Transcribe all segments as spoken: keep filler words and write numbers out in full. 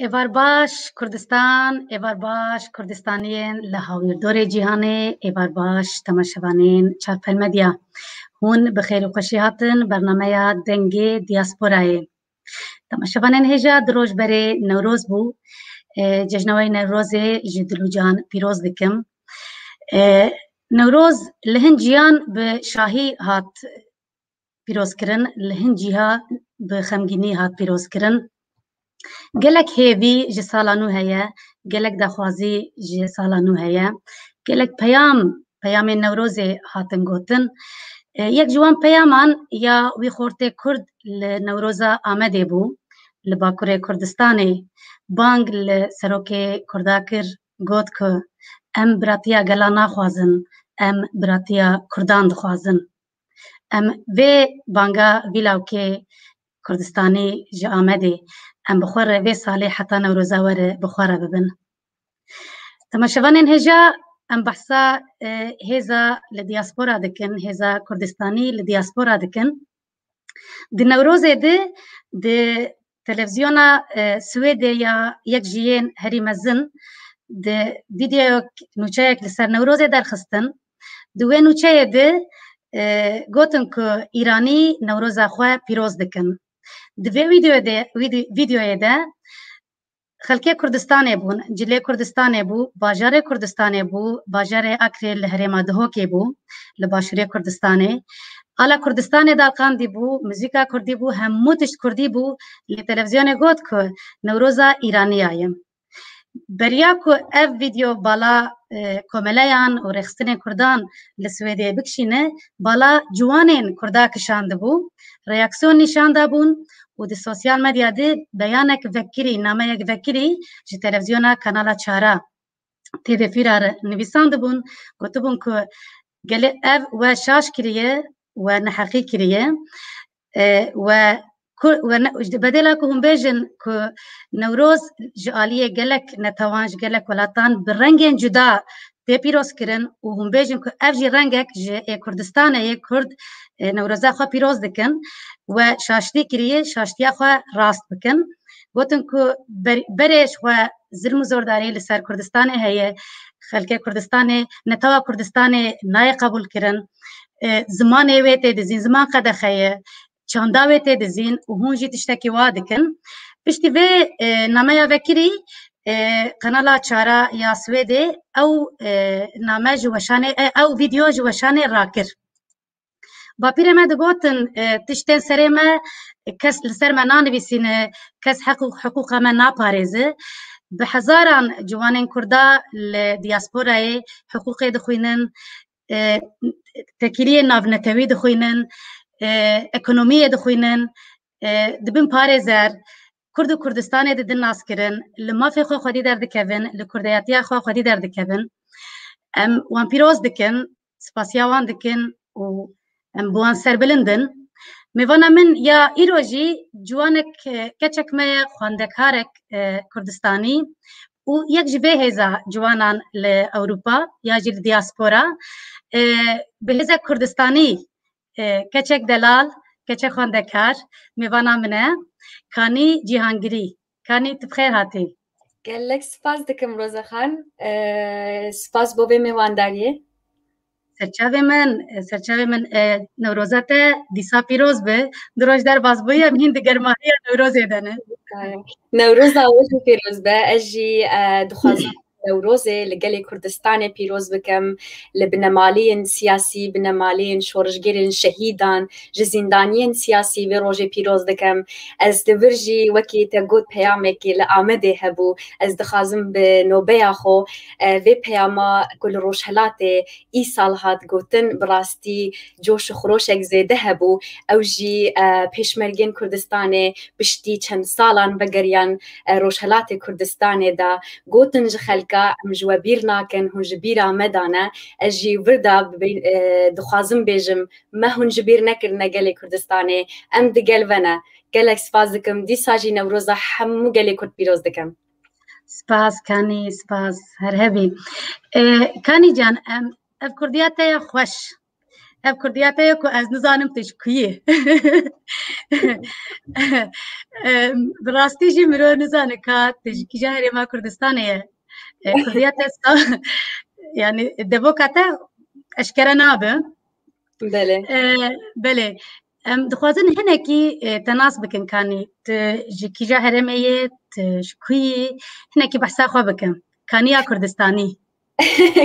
Êvar baş Kurdistan, êvar baş Kurdistaniyên li hawîrdorê cîhanê, êvar baş temaşevanên Çarpel Medya. Hûn bi xêr û xweşî hatin bernameya Dengê Diasporayê. Temaşevanên hêja, du roj berê Newroz bû. E, cejna wê Newrozê ji dil û can pîroz dikim. E, Newroz li hin ciyan bi şahî hat pîrozkirin, li hin cîha bi xemgînî hat pîrozkirin. Gelek hêvî ji sala nû heye, gelek daxwazî ji sala nû heye, gelek peyam, peyamên Newrozê hatin gotin. E, yek ji wan peyaman ya wî xortê Kurd li Newroza Amedê bû, li Bakurê Kurdistanê. Bang li serokê Kurda kir, got ku em biratiya gelan naxwazin, em biratiya Kurdan dixwazin. Em vê banga vî lawkê Kurdistanî ji Amedê, em bi xwe re vê salê heta Newroza were bi xwe re bibin. Temaşevanên hêja, em behsa, e, hêza li diaspora dikin, hêza Kurdistanî li diaspora dikin. Di Newrozê de di televîzyona, e, Swêdê ya yek ji yên herî mezin di vîdeoyek, nûçeyek li ser Newrozê derxistin. Di wê nûçeyê de, e, gotin ku Îranî Newroza xwe pîroz dikin. Di vê vîdeoyê de, vîde-, vîdeoyê de xelkê Kurdistanê bûn, cilê Kurdistanê bû, bajarê Kurdistanê bû, bajarê Akrê li herêma Duhokê bû, li başûrê Kurdistanê. Ala Kurdistanê dalqandî bû, muzîka Kurdî bû, hemû tişt Kurdî bû, lê televîzyonê got ku Newroza Îraniya ye. Beriya ku ev vîdeo bala, e, komeleyan û rêxistinên Kurdan li Swêdê bikişîne, bala ciwanên Kurda kişandibû, reaksiyon nîşan dabûn û di sosyal medya de beyanek vekirî, nameyek vekirî ji televîzyona Kanala Çara, T V Fîra re nivîsandibûn, gotibûn ku gelê ev we şaş kiriye, we neheqî kiriye, e, we ku, we ne, ji bedêla ku hûn bêjin ku Newroz ji aliyê gelek netewan, ji gelek welatan bi rengên cuda tê pîrozkirin û hûn bêjin ku ev jî rengek ji ê Kurdistanê yê Kurd, e, Newroza xwe pîroz dikin, we şaştî kiriye, şaştiya xwe rast bikin. Gotin ku ber-, berê ji xwe zilm û zordarî li ser Kurdistanê heye, xelkê Kurdistanê, netewa Kurdistanê nayê qebûlkirin, e, zimanê wê tê dizîn, ziman qedexe ye, çanda wê tê dizîn û hûn jî tiştekî wa dikin. Piştî vê, e, nameya vekirî, e, Kanala Çara ya Swêdê ew, e, name ji weşanê, e, ew vîdeo ji weşanê rakir. Bapîrê me digotin, e, tiştên serê me kes li ser me nanivîsîne, kes heq û hiqûqa me naparêze. Bi hezaran ciwanên Kurda li diasporayê hiqûqê dixwînin, e, tekîliyên navnetewî dixwînin, e, ekonomiyê dixwînin, e, dibin parêzer. Kurd û Kurdistanê didin naskirin, li mafê xwe xwedî derdikevin, li kurdayetiya xwe xwedî derdikevin. Em wan pîroz dikin, spasiya wan dikin û em bi wan serbilind in. Mêvana min ya îro jî ciwanek, e, keçek me ye, xwendekarek, e, Kurdistanî û yek ji vê hêza ciwanan li Ewropa ya jî li diaspora, e, bi hêzek Kurdistanî, e, keçek delal, keçek xwendekar, mêvana min e, Kanî Cîhangirî. Kanî, tu bi xêr hatî. Gelek spas dikim, Rozexan. E, spas bo vê mêwandariyê. Serçavê min, e, serçavê min, e, Newroza te dîsa pîroz be. Du roj derbas bûye, em hîn di germahiya Newrozê de ne. Newroza we jî pîroz be. Ez jî, e, dixwazim Newrozê li gelê Kurdistanê pîroz bikim, li binemaliyên siyasî, binemaliyên şorişgerên şehîdan, ji zîndaniyên siyasî vê rojê pîroz dikim. Ez li vir jî wekî te got peyamekê li Amedê hebû. Ez dixwazim bi nobeya xwe, e, vê peyama ku li Rojhelatê îsal hat gotin, bi rastî coş û xiroşek zêde hebû. Ew jî, e, pêşmergên Kurdistanê piştî çend salan vegeriyan, e, Rojhelatê Kurdistanê de. Gotin ji xelka, em ji we bîr nakin, hûn ji bîra me dane. Ez jî vir de bi-, e, dixwazim bêjim, me hûn ji bîr nekirine gelê Kurdistanê. Em di gel ve ne. Gelek spas dikim. Dîsa jî Newroza hemû gelê Kurd pîroz dikim. Spas Kanî, spas. Her hebî. E, Kanî can, em, ev Kurdiya te ya xweş. Ev Kurdiyet e ku ez nizanim tu ji ku yî. Em, bi rastî jî mirov nizane ka tu ji kîja herêma Kurdistanê ye. E, Kurdiyet e sa-, yani devoka te eşkere nabe. Belê. E, belê. Em dixwazin hinekî, e, te nas bikin kanî. Tu ji kîja herêmê yê, tu ji ku yî, hinekî behsa xwe bikin. Kanî ya Kurdistanî.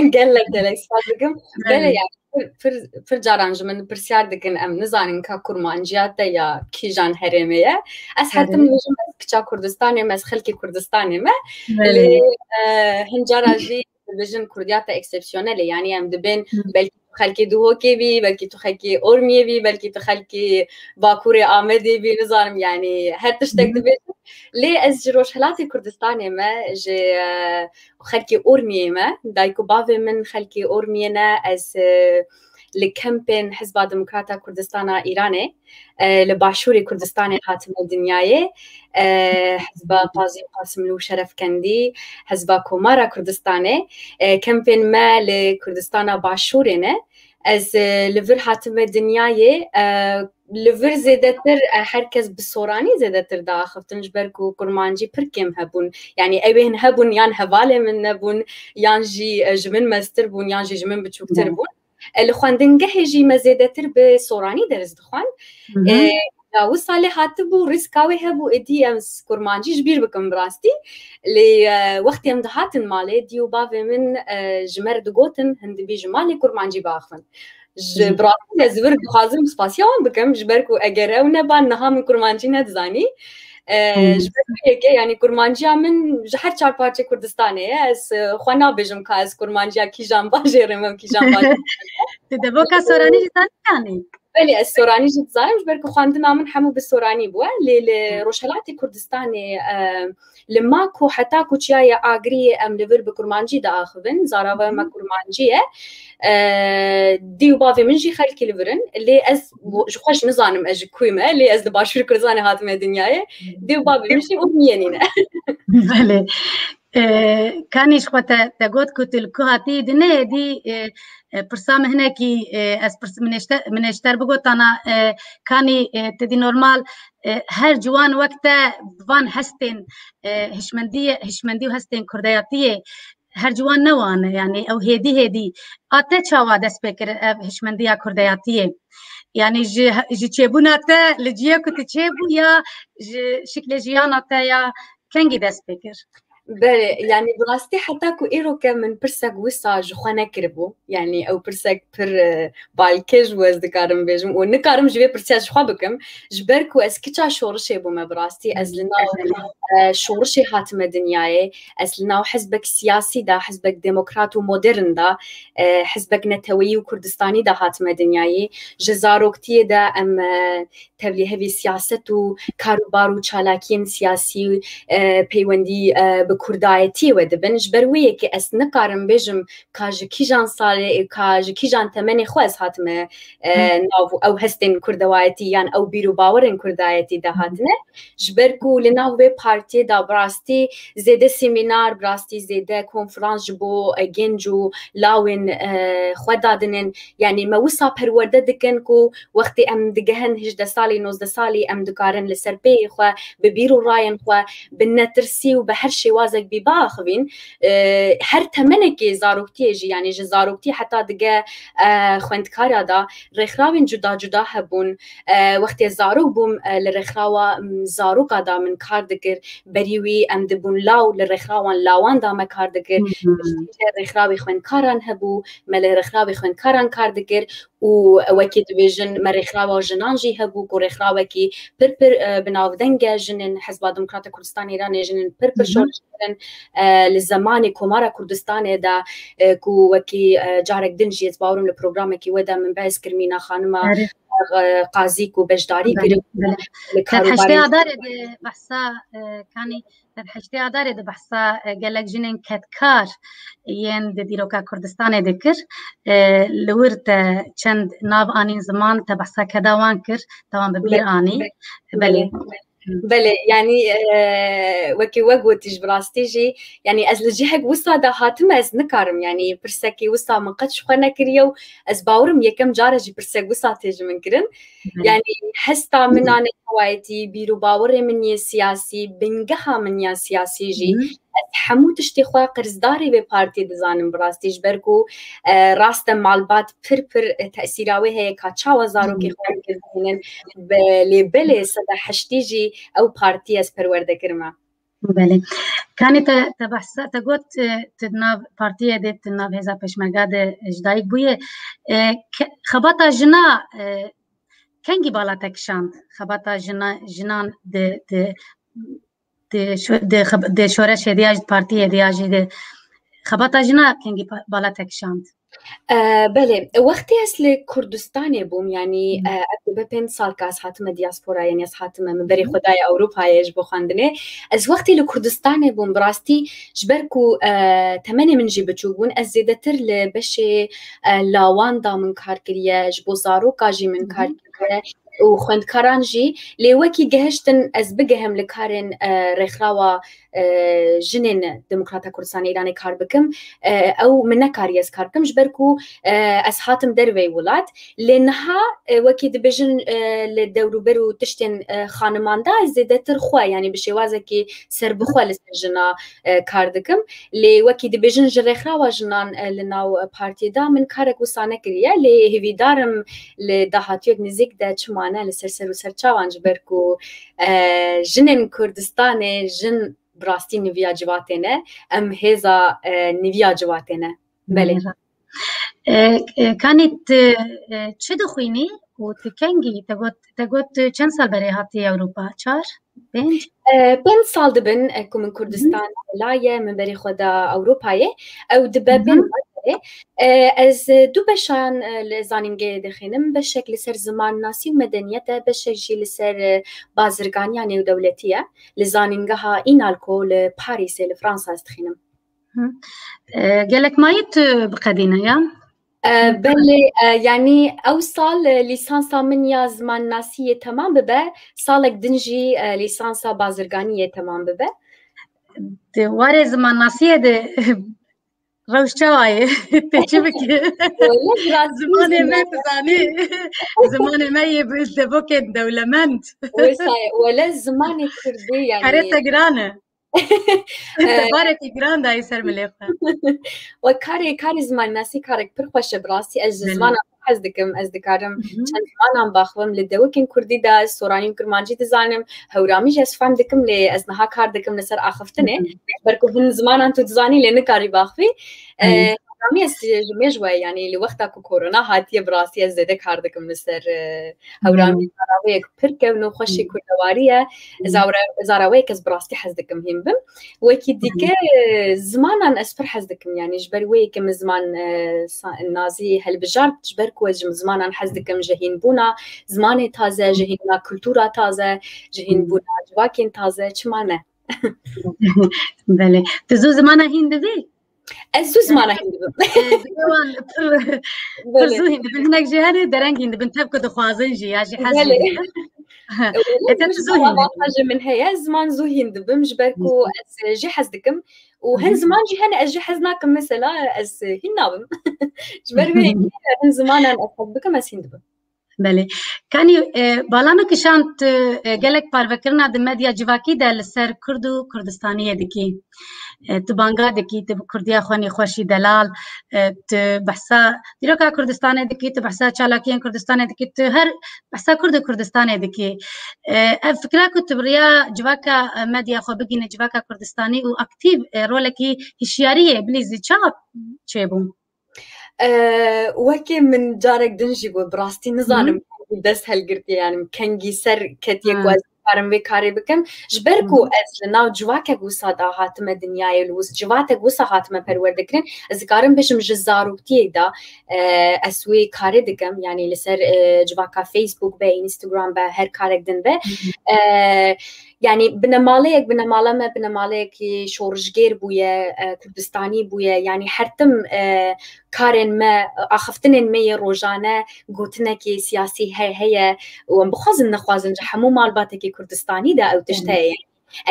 Gelek, gelek spas dikim. Belê. Belê, yani pir, pir, pir caran ji min pirsyar dikin, em nizanin ka kurmanciya te ya kîjan herêmê ye. Ez her tim Belê. dibêjim, ez kiça Kurdistanê me, ez xelkê Kurdistanê me. Belê. Lê, e, hin cara jî dibêjin Kurdiya te eksepsiyonel e. Yani em dibên Hı. belkî tu xelkê Duhokê bî, belkî tu xelkê Ormiyê bî, belkî tu xelkê Bakurê Amedê bî, nizanim, yani her tiştek Hı. dibêjin. Lê ez ji Rojhelatê Kurdistanê me, ji, e, xelkê Ormiyê me, dayik û bavê min xelkê Ormiyê ne, ez, e, li kempên Hizba Demokrata Kurdistana Îranê, e, li Başûrê Kurdistanê hatime dinyayê, e, Hizba Qazî Qasimlû Şerefkendî, Hizba Komara Kurdistanê, e, kempên me li Kurdistana Başûrê ne. Ez, e, li vir hatime dinyayê, e, li vir zêdetir, e, her kes bi soranî zêdetir diaxiftin, ji ber ku kurmancî pir kêm hebûn. Yani ew ên hebûn yan hevalê min nebûn, yan jî, e, ji min mestir bûn, yan jî ji min biçûktir Belê. bûn. E, li xwendingehê jî me zêdetir bi soranî ders dixwend. Hı hı. E, ya wisa lê hatibû, rîska wê hebû, êdî em s-, kurmancî ji bîr bikin bi rastî. Lê, e, wextê em dihatin malê, dî û bavê min, e, ji me re digotin, hindibî ji malê kurmancî biaxivin. Ji Hı. bi rastî ez vir dixwazim spasiya wan bikim, ji ber ku eger ew neban, niha min kurmancî nedizanî. E, Hı. ji ber vê yekê, yani kurmanciya min ji her çar parçê Kurdistanê ye. Ez, e, xwe nabêjim ka ez kurmanciya kîjan bajêrê me û kîjan bajêrê me. Tu devoka soranî jî zanî yanî? Belê, ez soranî jî dizanim, ji ber ku xwendina min hemû bi soranî bûye. Lê li Hı. Rojhelatê Kurdistanê, e, li ma ku heta ku çiyayê Agiriyê em li vir bi kurmancî diaxivin, zarava me Hı. kurmancî ye. E, dî û bavê min jî xelkî li vir in. Lê ez bo-, ji xwe jî nizanim ez ji kû me, lê ez li Başûrê Kurdistanê hatime dinyayê. Hı. Dî û bavê min jî Urmiyê nîne. Belê. E, Kanî ji xwe te, te got ku tu li ku hatî dinê, dî, e, e, pirsa min hinekî, e, ez pirs-, min êşte-, min êşter bigotana, e, Kanî, e, tu dî normal, e, her ciwan wek te van hestên, e, hişmendiyê, hişmendî û hestên kurdeyatiyê her ciwan ne wan e, yani ew hêdî hêdî. A te çawa dest pê kir ev hişmendiya kurdeyatiyê? Yani ji, ji çêbûna te li ciyê ku tu çêbû ya ji şiklê jiyana te ya kengî dest pê kir? Belê, yani bi rastî heta ku îro ke min pirsek wisa ji xwe nekiribû. Yani ew pirsek pir, e, balkêş bû, ez dikarim bêjim. Û nikarim ji vê pirsiya ji xwe bikim. Ji ber ku ez kiça şorişê bûme bi rastî. Ez li nav, e, şorişê hatime dinyayê. Ez li nav hizbek siyasî de, hizbek demokrat û modern de, e, hizbek neteweyî û Kurdistanî de hatime dinyayê. Ji zaroktiyê de em, e, tevlîhevî siyaset û kar û bar û çalakiyên siyasî, e, peywendî, e, bi kurdayetiyê we dibin. Ji ber wê yekê ez nikarim bêjim ka ji kîjan salê, ka ji kîjan temenê xwe ez hatime, e, Hı. nav ew hestên kurdewayetî yan ew bîr û bawerên kurdayetî de Hı. hatine. Ji ber ku li nav vê partiyê de bi rastî zêde semînar, bi rastî zêde konferans ji bo, e, genc û lawên, e, xwe dadinin. Yani me wisa perwerde dikin ku wextê em digehin hejdeh salî, nozdeh salî, em dikarin li ser pêyê xwe, bi bîr û rayên xwe, bi netirsî û bi her şêwazek bî biaxivîn. E, her temenekê zaroktiyê jî, yani ji zaroktî heta dige, e, xwendkara de rêxrawên cuda cuda hebûn. E, wextê zarok bûm, e, li rêxrawa, m, zaroka de min kar dikir. Berî wî em dibûn law, li rêxrawan lawan de me kar dikir. Hı hı. Piştî jî rêxrawê xwendkaran hebû, me li rêxrawê xwendkaran kar dikir û wekî dibêjin me rêxrawa jinan jî hebû ku rêxrawekî pir pir, e, bi navdeng e, jinên Hizba Demokrata Kurdistan Îranê jinên pir pir Hı hı. şorişger in, e, li zemanê Komara Kurdistanê de, e, ku wekî, e, carek din jî ez bawerim li programekî we de min behs kir, Mîna Xanima, Erê. e, Qazî ku beşdarî Belê, kirin belê. li Te karûbarê heştê Adarê de behsa, e, Kanî, te heştê Adarê de behsa, e, gelek jinên kedkar yên di dîroka Kurdistanê dikir. E, li wir te çend nav anîn ziman, te behsa keda wan kir, te wan bi bîr Belê. anî. Belê. Belê. Belê, yanî, e, wekî we gotî, ji bi rastî jî, yanî ez li cihek wisa de hatime, ez nikarim, yanî pirsekî wisa min qet ji xwe nekiriye û ez bawerim yekem cara jî pirsek wisa tê ji min kirin. Yanî hesta min a netewayetî, bîr û bawerê min yê siyasî, bingeha min ya siyasî jî, ez hemû tiştê xwe qirzdorê vê partiyê dizanim bi rastî, ji ber ku, e, rast e malbat pir pir, e, tesîra wê heye ka çawa zarokê xwe dibînin, be-, lê belê seda heştî jî ew partî ez perwerde kirime. Belê. Kanî te, te behsa, te got, e, tu di nav partiyê de, tu di nav hêza pêşmerga de ji dayik bûye. E, ke-, xebata jina, e, kengî bala te kişand? Xebata jina, jinan di, di, di şo-, di xeb-, di şoreşê de ya jî, di partiyê de ya jî de xebata jina kengî pa-, bala te kişand? E, belê, wextê ez li Kurdistanê bûm, yanî, e, ev dibe pênc sal ka ez hatime diaspora, yanî ez hatime, min berê xwe daye Ewropayê ji bo xwendinê. Ez wextê li Kurdistanê bûm, bi rastî ji ber ku, e, temenê min jî biçûk bûn, ez zêdetir li beşê, e, lawan da min kar kiriye, ji bo zaroka jî min kar kiriye û xwendkaran jî. Lê wekî gehiştin ez bigehim li karên, e, rêxrawa, e, jinên Demokrata Kurdistanê Îranê kar bikim, e, ew min nekariye ez kar bikim, ji ber ku, e, ez hatim dervey welat. Lê niha, e, wekî dibêjin, e, li dewrûber û tiştên, e, xaniman de ez zêdetir xwe, yanî bi şêwazekî serbixwe li ser jina, e, kar dikim. Lê wekî dibêjin ji rêxrawa jinan, e, li nav partiyê de min karek wisa nekiriye. Lê hêvîdar im li dahatiyek nizîk de çima ne li ser ser û ser çavan, ji ber ku, e, jinên Kurdistanê jin bi rastî niviya civatê ne. Em hêza, e, niviya civatê ne. Belê. E, e, Kanî tu, e, çi dixwînî û tu kengî? Te got, te got tu çend sal berê hatî Ewropa? Çar? Pênc? E, pênc sal dibin, e, ku min Kurdistan la ye, min berê xwe da Ewropayê. Ew dibe pênc sal berê. E, ez du beşan, e, li zanîngehê dixwînim. Beşek li ser zimannasî û medeniyet e, beşek jî li ser, e, bazirganiya nêwdewletî ye. Li zanîngeha Înalco li Parîsê, li Fransa ez dixwînim. E, gelek mayî tu biqedîne ya? E, belê, e, yanî ew sal, e, lîsansa min ya zimannasiyê temam bibe, salek din jî, e, lîsansa bazirganiyê temam bibe. Di warê zimannasiyê de rewş çawa ye? Tê çi bikî? Wele biraz zimanê me, tu zanî, zimanê me yê bi devokên dewlemend. Wê sayê, wele zimanê kurdî, yanî. Karê te giran e. Te barekî giran dayî ser milê xwe. We karê, karê zimannasî karek pir xweş e, bi rastî ez ji zimanan pir hez dikim, ez dikarim çend zimanan baxivim. Li dewikên kurdî de ez soranî û kirmancî dizanim, hewramî jî ez fehm dikim, lê ez niha kar dikim li ser axiftinê. Ber ku hin zimanan tu dizanî lê nikarî baxivî. E, hewramî ez ji mêj we, yanî li wexta ku korona hatiye, bi rastî ez zêde kar dikim li ser, e, hewramî. Zaraweyek pir kevn û xweşê kurdewarî ye. Zara-, zaraweyek ez bi rastî hez dikim hîn bim. Wekî dîke, e, zimanan ez pir hez dikim. Yanî ji ber wê yekê min ziman, e, sa-, nazî helbijart, ji ber ku ez ji zimanan hez dikim, ji hînbûna zimanê taze, ji hînbûna kultura taze, ji hînbûna civakên taze, çima ne? Belê. Tu zû zimana hîn dibî? Ez zû zimana hîn dibim. E, dibê wan pir, pir zû hîn dibin. Hinek jî hene dereng hîn dibin. Tev ku dixwazin jî ya jî hez jî dibin. E, te tu zû hîn dibî. Ji min heye, ziman zû hîn dibim. Ji ber ku ez jî hez dikim. Û hin ziman jî hene ez jî hez nakim mesela, ez hîn nabim. Ji ber wê yekê hin zimanan ez hez bikim, ez hîn dibim. Belê. Kanî, e, bala me kişand tu, e, gelek parvekirina di medya civakî de li ser Kurd û Kurdistaniyê dikî. E, tu banga dikî, tu bi Kurdiya xwe nîxweşî delal, e, tu behsa dîroka Kurdistanê dikî, tu behsa çalakiyên Kurdistanê dikî, tu her behsa Kurd û Kurdistanê dikî. E, ev fikra ku tu bi riya civaka, e, medya xwe bigîne civaka Kurdistanî û aktîv, e, rolekî hişyariyê bilîzî çawa çêbû? E, wekî min carek din jî got, bi rastî nizanim kengî dest helgirtiye, yani kengî ser ketiye ku ez dikarim vê karê bikim. Ji ber ku ez li nav civakek wisa de hatime dinyayê, li wis-, civatek wisa hatime perwerde kirin, ez dikarim bêjim ji zaroktiyê de, e, ez wê karê dikim, yani li ser, e, civaka Facebook be, Instagram be, her karek din be. E, Yani binemaleyek, binemala me binemaleyekî şorişgêr bûye, e, Kurdistanî bûye. Yani her tim, e, karên me, axiftinên me yê rojane gotinekê siyasî he-, heye û em bixwazin nexwazin ji hemû malbatekî Kurdistanî de ew tişt heye.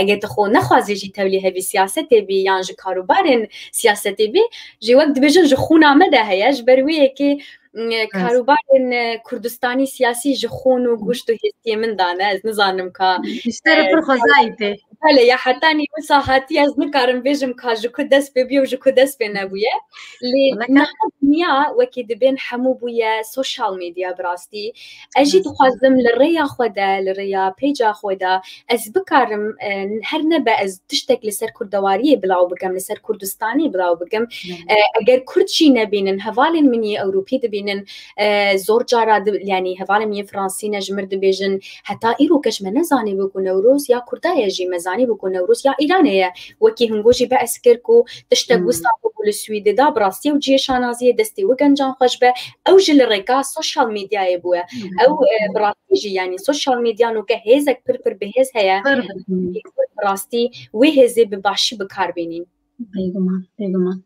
Eger tu xwe nexwazî jî tevlî hevî siyasetê bî yan ji karûbarên siyasetê bî, jî wek dibêjin ji xûna me de heye, ji ber wê yekê, m, karûbarên, e, Kurdistanî siyasî ji xûn û goşt û hêstiyê min de ne, ez nizanim ka, Ji te re e, pir xwezayî tê. Belê, ya hetanî wisa hatiye ez nikarim bêjim ka ji ku dest pê bûye û ji ku dest pê nebûye. Lê Wala ka- niha dinya wekî dibên hemû bûye social media bi rastî. Ez jî Rast. dixwazim li rêya xwe de, li rêya pêca xwe de ez bikarim, e, her nebe ez tiştek li ser kurdewariyê bilaw bikim, li ser Kurdistanê bilaw bikim. Belê. E, eger Kurd jî nebînin, hevalên min yê Ewropî dibînin, e, zor cara di-, yanî hevalên min yê Fransî ne ji mir dibêjin, heta îro keç me nezanî bû ku Newroz ya Kurda ye jî, me zanî bû ku Newroz ya Îranê ye. Wekî hingo jî behs kir ku tiştek Hmm. wisa bû li Swîdê de, bi rastî ew cihê şanaziyê destê wî gencan xweş be. Ew jî li rêka sosyal medyayê bûye. Hmm. Ew, e, bi rastî jî, yanî sosyal medya noke hêzek pir pir bihêz heye. Pir bihêz. Bi rastî wê hêzê bi başî bi kar bînîn. Bêguman, bêguman.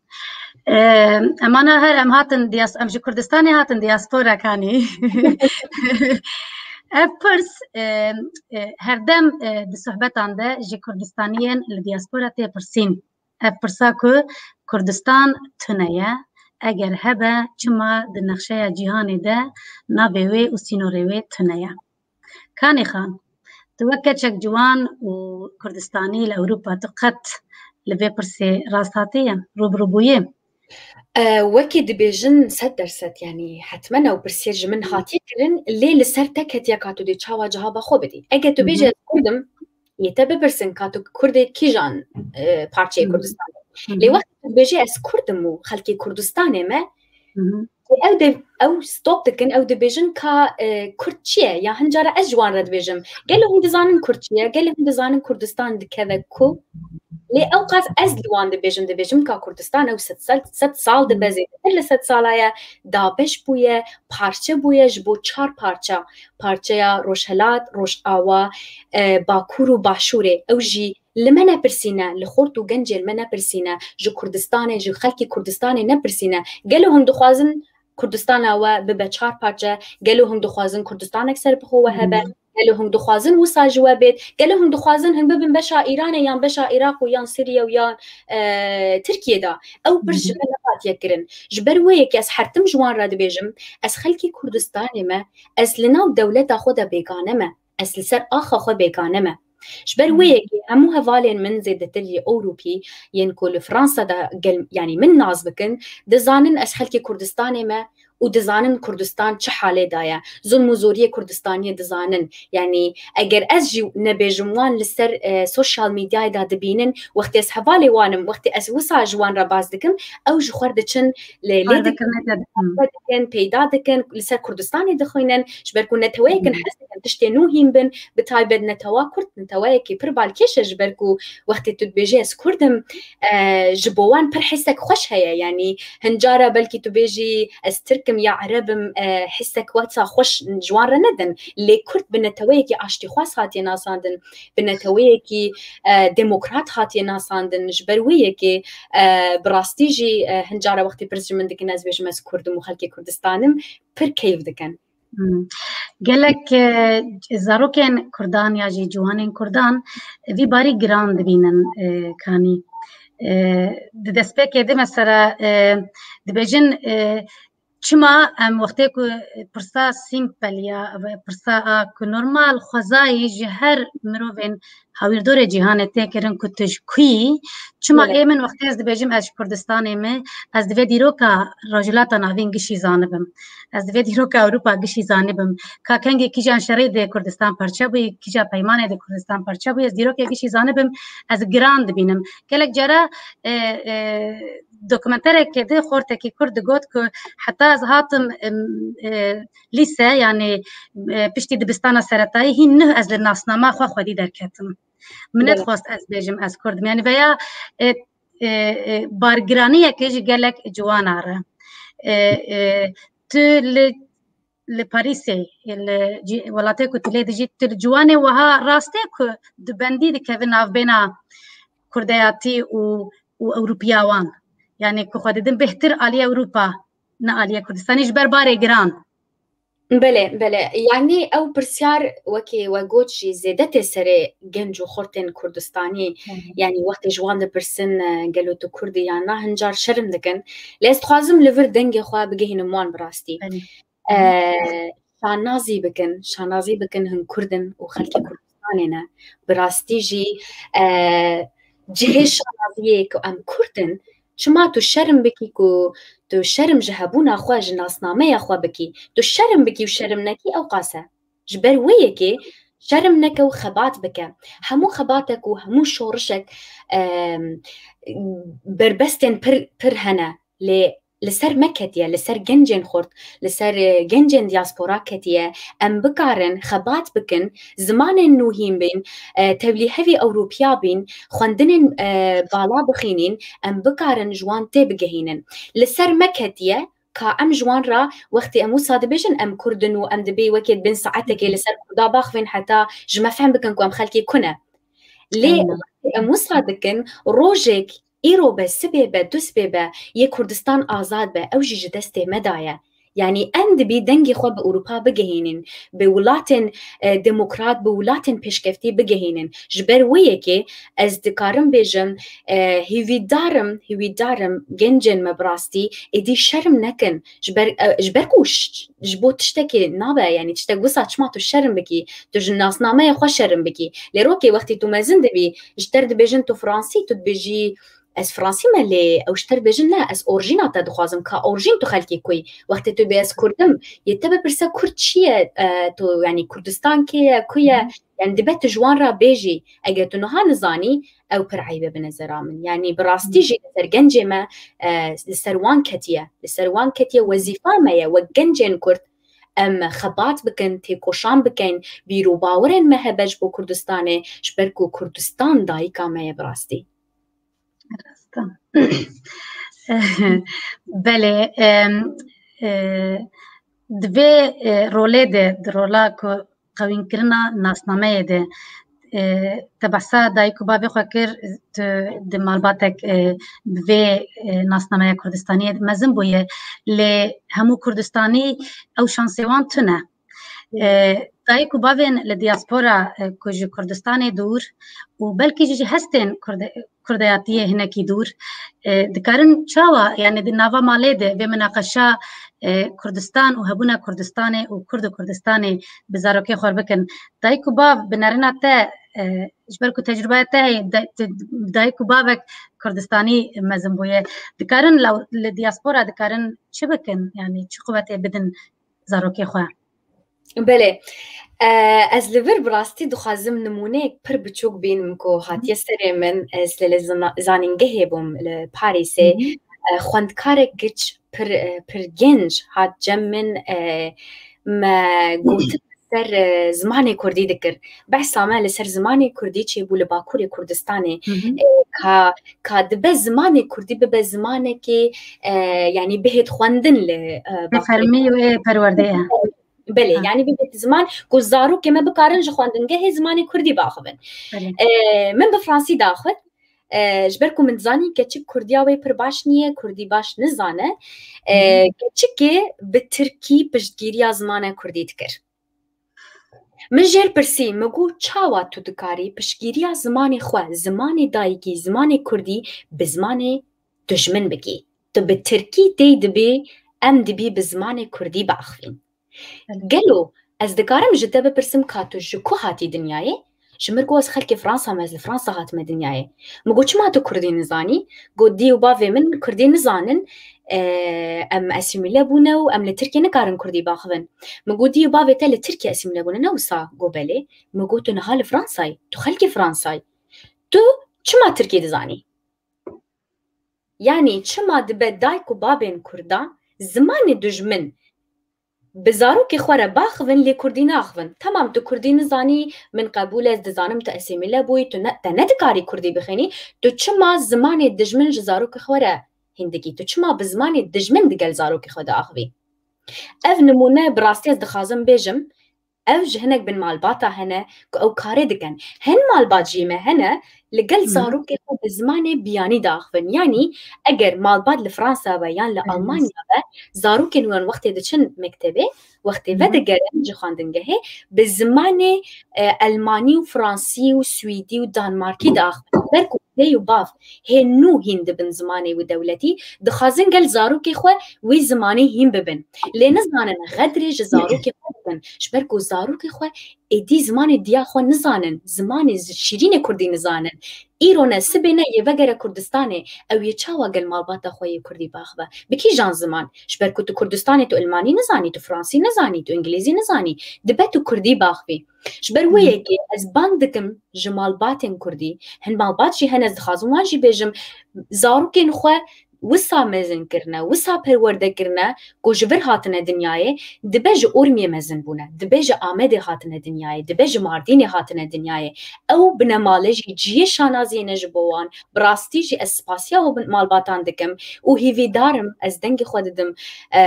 E, emana her em hatin diyas-, em ji Kurdistanê hatin diaspora kanî. Ev pirs, e, e, herdem, e, di sohbetan de ji Kurdistaniyên li diaspora tê pirsîn. Ev pirsa ku Kurdistan tune ye, eger hebe, çima di nexşeya cîhanê de navê wê û sînorê wê tune ye? Kanî Xan, tu wek keçek ciwan û Kurdistanî li Ewropa tu qet li vê pirsê rast hatiye, rûbirû bûye? E, wekî dibêjin sed dersed, yanî hetmen ew pirsiyar ji min hatiye kirin, lê li ser te ketiye ka tu dê çawa cihaba xwe bidî. Eger tu Hı hı. bêjî ez Kurd im, yê te bipirsin ka tu Kurdê kîjan, e, parçeyê Hı hı. Kurdistanê. Hı hı. Lê wextê tu dibêjî ez Kurd im û xelkê Kurdistanê me, Hı hı. ew de, ew stop dikin, ew dibêjin ka, e, Kurd çi ye? Ya hin cara ez ji wan re dibêjim. Gelo hûn dizanin Kurd çi ye? Gelo hûn dizanin Kurdistan dikeve ku? Lê ewqas ez li wan dibêjim, dibêjim ka Kurdistan ew sed sal, sed sal dibe, Hı. zêdetir li sed sala ye, dabeş bûye, parçe bûye ji bo çar parça. Parçeya Rojhelat, Rojawa, e, Bakur û Başûrê. Ew jî li me nepirsîne, li xort û gencên me nepirsîne, ji Kurdistanê, ji xelkê Kurdistanê nepirsîne. Gelo hûn dixwazin Kurdistana we bibe çar parçe? Gelo hûn dixwazin Kurdistanek serbixwe we hebe? Hı. Gelo hûn dixwazin wisa ji we bêt? Gelo hûn dixwazin hûn bibin beşa Îranê yan beşa Iraq û yan Siriye û yan, e, Tirkiye de? Ew pirs ji Hı hı. me nehatiye kirin. Ji ber wê yekê ez her tim ji wan re dibêjim, ez xelkê Kurdistanê me, ez li nav dewleta xwe de bêgane me. Ez li ser axa xwe bêgane me. Ji ber wê Hı. yekê hemû hevalên min zêdetir yê Ewropî yên ku li Fransa de gel, yanî min nas bikin, dizanin ez xelkê Kurdistanê me û dizanin Kurdistan çi halê de ye. Zulm û zoriyê Kurdistaniyê dizanin. Yanî eger ez jî nebêjim wan li ser, e, sosyal medyayê de dibînin, wextê ez hevalê wan im, wextê ez wisa ji wan re baz dikim, ew ji xwe diçin lê, lê Xwe dikin, dikin, hı. xwe dikin, peyda dikin, li ser Kurdistanê dixwînin, ji ber ku neteweyek in Hı. hez dikin tiştê nû hîn bin, bi taybet netewa Kurd, neteweyekî pir balkêş e, ji ber ku wextê tu dibêjî ez Kurd im, e, ji bo wan pir hissek xweş heye, yanî hin cara belkî tu bêjî ez Tirk im ya Ereb im, e, hissek wesa xweş ji wan re nedin, lê Kurd bi neteweyekî aştîxwaz hatiye nasandin, bi neteweyekî, e, demokrat hatiye nasandin, ji ber wê yekê, e, bi rastî jî, e, hin cara wextê pirs ji min dikin, ez bêjim ez Kurd im û xelkê Kurdistan im, pir keyf dikin. Hmm. Gelek, e, zarokên Kurdan ya jî ciwanên Kurdan vî barî giran dibînin, e, kanî. E, di destpêkê de mesela, e, dibêjin, e, çima em wextê ku pirsa simple ya, pirsa a ku normal xwezayî ji her mirovên hawîrdorê cîhanê tê kirin ku tu ji ku yî, çima Belê. ê min wextê ez dibêjim ez ji Kurdistanê me, ez divê dîroka Rojhilata Navîn gişî zanibim. Ez divê dîroka Ewropa gişî zanibim. Ka kengê kîjan şerê de Kurdistan parçe bûyî, kîja peymanê de Kurdistan parçe bûyî, ez dîrokê gişî zanibim, ez giran dibînim. Gelek cara, e, e, dokumentereke de xortekî Kurd digot ku heta ez hatim, em, e, lîse, yanî, e, piştî dibistana seretayî hîn nuh ez li nasnama xwe xwedî derketim. Min Belê. nedixwest ez bêjim ez Kurd im. Yanî veya, e, e, e, bargiraniyeke ji gelek ciwana re. E, e, tu li, li Parîsê, li cî-, welatê ku tu lê dijî, tu li ciwanê wiha rastê ku di bendî dikevin navbêna Kurdeyatî û, û Ewropiya wan. Yanî ku xwe didin bêhtir alî Ewropa. ne aliyê Kurdistanê ji ber barê giran. Belê, belê. Yanî ew pirsyar wekî we got jî zêde tê serê genc û xortên Kurdistanî. Yanî wextê ji wan dipirsin, e, gelo tu Kurd î yan na, hin car şerm dikin. Lê ez dixwazim li vir dengê xwe bigihînim wan bi rastî. E, şanazî bikin, şanazî bikin hin Kurd in û xelkê Kurdistanê ne. Bi rastî jî, e, cihê şanaziyê ku em Kurd in, çima tu şerm bikî ku tu şerm ji hebûna xwe, ji nasnameya xwe bikî? Tu şerm bikî û şerm nekî, ew qas e. Ji ber wê yekê şerm neke û xebat bike. Hemû xebatek û hemû şorişek, em, berbestên pir, pir hene. Lê li ser me ketiye, li ser gencên xurt, li ser, e, gencên diaspora ketiye. Em bikarin xebat bikin, zimanên nû hîn bîn, e, tevlîhevî Ewropiya bîn, xwendinên, e, bala bixînîn, em bikarin ji wan tê bigehînin. Li ser me ketiye ka em ji wan re, wextê em wisa dibêjin em Kurd in û em dibê wekê bin saetekê li ser Kurda baxivin heta ji me fehm bikin ku em xelkê ku ne. Lê wextê em wisa dikin, rojek, îro be, sibê be, du sibê be, yê Kurdistan azad be, ew jî ji destê me daye. Yanî em dibî dengê xwe bi Ewropa bigehînin, bi welatên, e, demokrat, bi welatên pêşkeftî bigehînin. Ji ber wê yekê ez dikarim bêjim, e, hêvîdar im, hêvîdar im gencên me bi rastî êdî şerm nekin. Ji ber, e, ji ber ku ş-, ji bo tiştekê nabe, yanî tiştek wisa çima tu şerm bikî, tu ji nasnameya xwe şerm bikî. Lê rokê wextê tu mezin dibî, ji te re dibêjin tu Fransî, tu dibêjî ez Fransî me, lê ew ji te re dibêjin ne, ez orjîna te dixwazim, ka orjîn tu xelkê ku yî. Wextê tu bê ez Kurd im, yê te bipirse Kurd çi ye, e, tu, yanî Kurdistan kê ye, ku ye? Yanî dibe tu ji wan re bêjî, eger tu niha nizanî, ew pir eyb e bi nezera min. Yanî bi rastî jî li ser gencê me, e, li ser wan ketiye. Li ser wan ketiye, wezîfa me ye wek gencên Kurd. Em xebat bikin, têkoşan bikin, bîr û bawerên me hebe ji bo Kurdistanê, ji ber ku Kurdistan dayika me ye bi rastî. Rast e. Belê, em, e, di vê, e, rolê de, di rola ku qewînkirina nasnameyê de, e, te behsa dayik û bavê xwe kir, tu di malbatek, e, bi vê, e, nasnameya Kurdistaniyê mezin bûye, lê hemû Kurdistanî ew şansê wan tune. E, dayik û bavên li diaspora, e, ku ji Kurdistanê dûr û belkî jî ji hestên Kurd-, Kurdayatiyê hinekî dûr, e, dikarin çawa, yani di nava malê de vê minaqeşa, e, Kurdistan û hebûna Kurdistanê û Kurd û Kurdistanê bi zarokê xwe bikin? Dayik û bav bi nerina te, e, ji ber ku tecrübeya te heye, da-, te-, dayik û bavek Kurdistanî mezin bûye. Dikarin li, li diaspora dikarin çi bikin? Yani çi quwetê bidin zarokê xwe? Belê. E, ez li vir bi rastî dixwazim nimûneyek pir biçûk bînim ku hatiye serê min. Ez li, li zana-, zanîngehê bûm li Parîsê. E, xwendkarek giç pir, e, pir genc hat cem min, e, me gotin ser, e, zimanê kurdî dikir. Behsa me li ser zimanê kurdî çêbû li Bakurê Kurdistanê. E, ka, ka dibe zimanê kurdî bibe zimanekê, e, yanî bihêt xwendin li, e, Bakurê. Fermî û ê perwerdê ye. Belê, yanî bibêt ziman ku zarokê me bikarin ji xwendingehê zimanê kurdî baxivin. E, min bi fransî daxwit. E, ji ber ku min dizanî keçik kurdiya wê pir baş niye, kurdî baş nizane. E, keçikê bi tirkî piştgiriya zimana kurdî dikir. Min jêr pirsî, min got, çawa tu dikarî piştgiriya zimanê xwe, zimanê dayikî, zimanê kurdî bi zimanê dijmin bikî? Tu bi tirkî tê dibî, em dibî bi zimanê kurdî biaxivîn. Gelo ez dikarim ji te bipirsim ka tu ji ku hatî dinyayê? Ji min got, ez xelkê Fransa me, ez li Fransa hatime dinyayê. Min got, çima tu kurdî nizanî? Got, dî û bavê min kurdî nizanin, e, em asîmîle bûne û em li Tirkiyê nikarin kurdî baxivin. Min got, dî û bavê te li Tirkiyê asîmîle bûne, ne wisa? Got, belê. Min got, tu niha li Fransayî, tu xelkê Fransayî. Tu çima tirkî dizanî? Yanî çima dibe dayik û babên kurda zimanê dijmin bi zarokê xwe re baxivin, lê kurdî naxivin? Temam, tu kurdî nizanî, min qebûl e, ez dizanim tu asîmîle bûyî, tu ne, te nedikarî kurdî bixwînî, tu çima zimanê dijmin ji zarokê xwe re hîn dikî? Tu çima bi zimanê dijmin digel zarokê xwe diaxivî? Ev nimûne bi rastî ez dixwazim bêjim, Ew ji hinek bin malbata hene ku ew karê dikin. Hin malbat jî me hene li gel zarokê xwe bi zimanê biyanî diaxivin. Yanî eger malbat li Fransa be yan li Almanya be, zarokên wan wextê diçin mektebê, wextê vedigerin ji xwendingehê, bi zimanê, e, elmanî û fransî û swîdî û danmarkî diaxivin. Ber ku dê û bav hê nû hîn dibin zimanê wî dewletî, dixwazin gel zarokê xwe wî zimanî hîn bibin. Lê nizanin xedrê ji zarokê xwe bikin. Ji ber ku zarokê xwe êdî zimanê diya xwe nizanin, zimanê zi-, şîrînê kurdî nizanin. Îro ne, sibê ne, yê vegere Kurdistanê, ew yê çawa gel malbata xwe yê kurdî biaxive? Bi kîjan ziman? Ji ber ku tu Kurdistanê tu ilmanî nizanî, tu fransî nizanî, tu îngilîzî nizanî. Dibe tu kurdî biaxivî. Ji ber wê yekê ez bang dikim ji malbatên kurdî, hin malbat jî hene, ez dixwazim wan jî bêjim, zarokên xwe wisa mezin kirine, wisa perwerde kirine ku ji vir hatine dinyayê, dibe ji Urmiyê mezin bûne, dibe ji Amedê hatine dinyayê, dibe ji Mardînê hatine dinyayê. Ew binemale jî cihê şanaziyê ne ji bo wan. Bi rastî jî ez spasiya wan malbatan dikim û hêvîdar im, ez dengê xwe didim, e,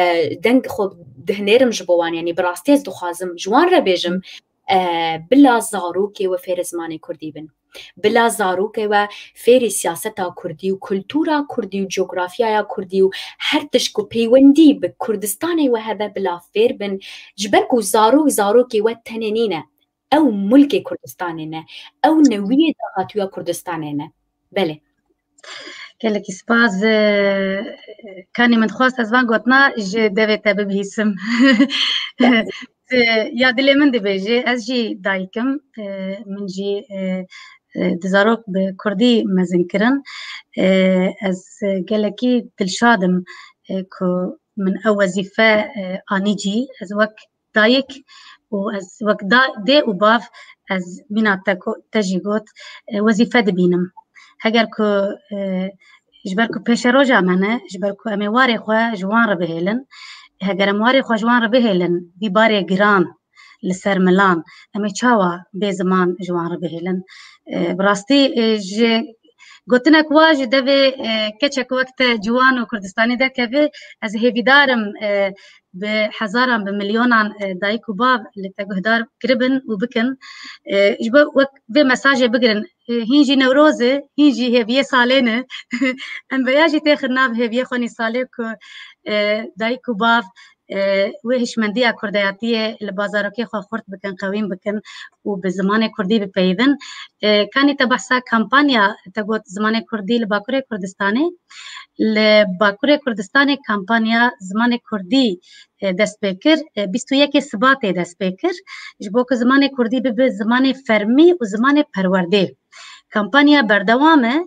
deng xwe dihinêrim ji bo wan. Yanî bi rastî ez dixwazim ji wan re bêjim, e, bila zarokê we fêrê zimanê kurdî bin. Bila zarokê we fêrê siyaseta kurdî û kultura kurdî û cografyaya kurdî û her tişt ku peywendî bi Kurdistanê we hebe bila fêr bin. Ji ber ku zarok zarokê we tenê nîne. Ew mulkê Kurdistanê ne. Ew newiyê dahatûya Kurdistanê ne. Belê. Gelekî spas. E, Kanî, min dixwest ez van gotina ji devê te bibihîsim. E, ya dilê min dibêje, ez jî dayik im, e, min jî, e, e, di zarok bi kurdî mezin kirin. E, ez gelekî dilşad im, e, ku min ew wezîfe, e, anî cî. Ez wek dayik û ez wek da-, dê û bav ez mîna te ko-, te jî got, e, wezîfe dibînim. Heger ku, e, ji ber ku pêşeroja me ne, ji ber ku em ê warê xwe ji wan re bihêlin, heger em warê xwe ji wan re bihêlin, vî barê giran li ser milan, em ê çawa bê ziman ji wan re bihêlin? E, bi rastî, e, ji gotinek wa ji devê, e, keçek wek te ciwan û Kurdistanî derkeve, ez hêvîdar im, e, bi hezaran, bi milyonan, e, dayik û bav li te guhdar kiribin û bikin. E, ji bo wek vê mesajê bigirin, e, hîn jî Newroz e, hîn jî hêviyê salê ne. Em vêya jî têxin nav hêviyê xwe nî salê ku, e, dayik û bav, e, wê hişmendiya kurdayatiyê li bazarokê xwe xurt bikin, qewîn bikin û bi zimanê kurdî bipeyivin. E, Kanî, te behsa kampanya, te got zimanê kurdî li Bakurê Kurdistanê. Li Bakurê Kurdistanê kampanya zimanê kurdî, e, dest pê kir, e, bîst û yekê Sibatê dest pê kir, ji bo ku zimanê kurdî bibe zimanê fermî û zimanê perwerdê. Kampanya berdewam e,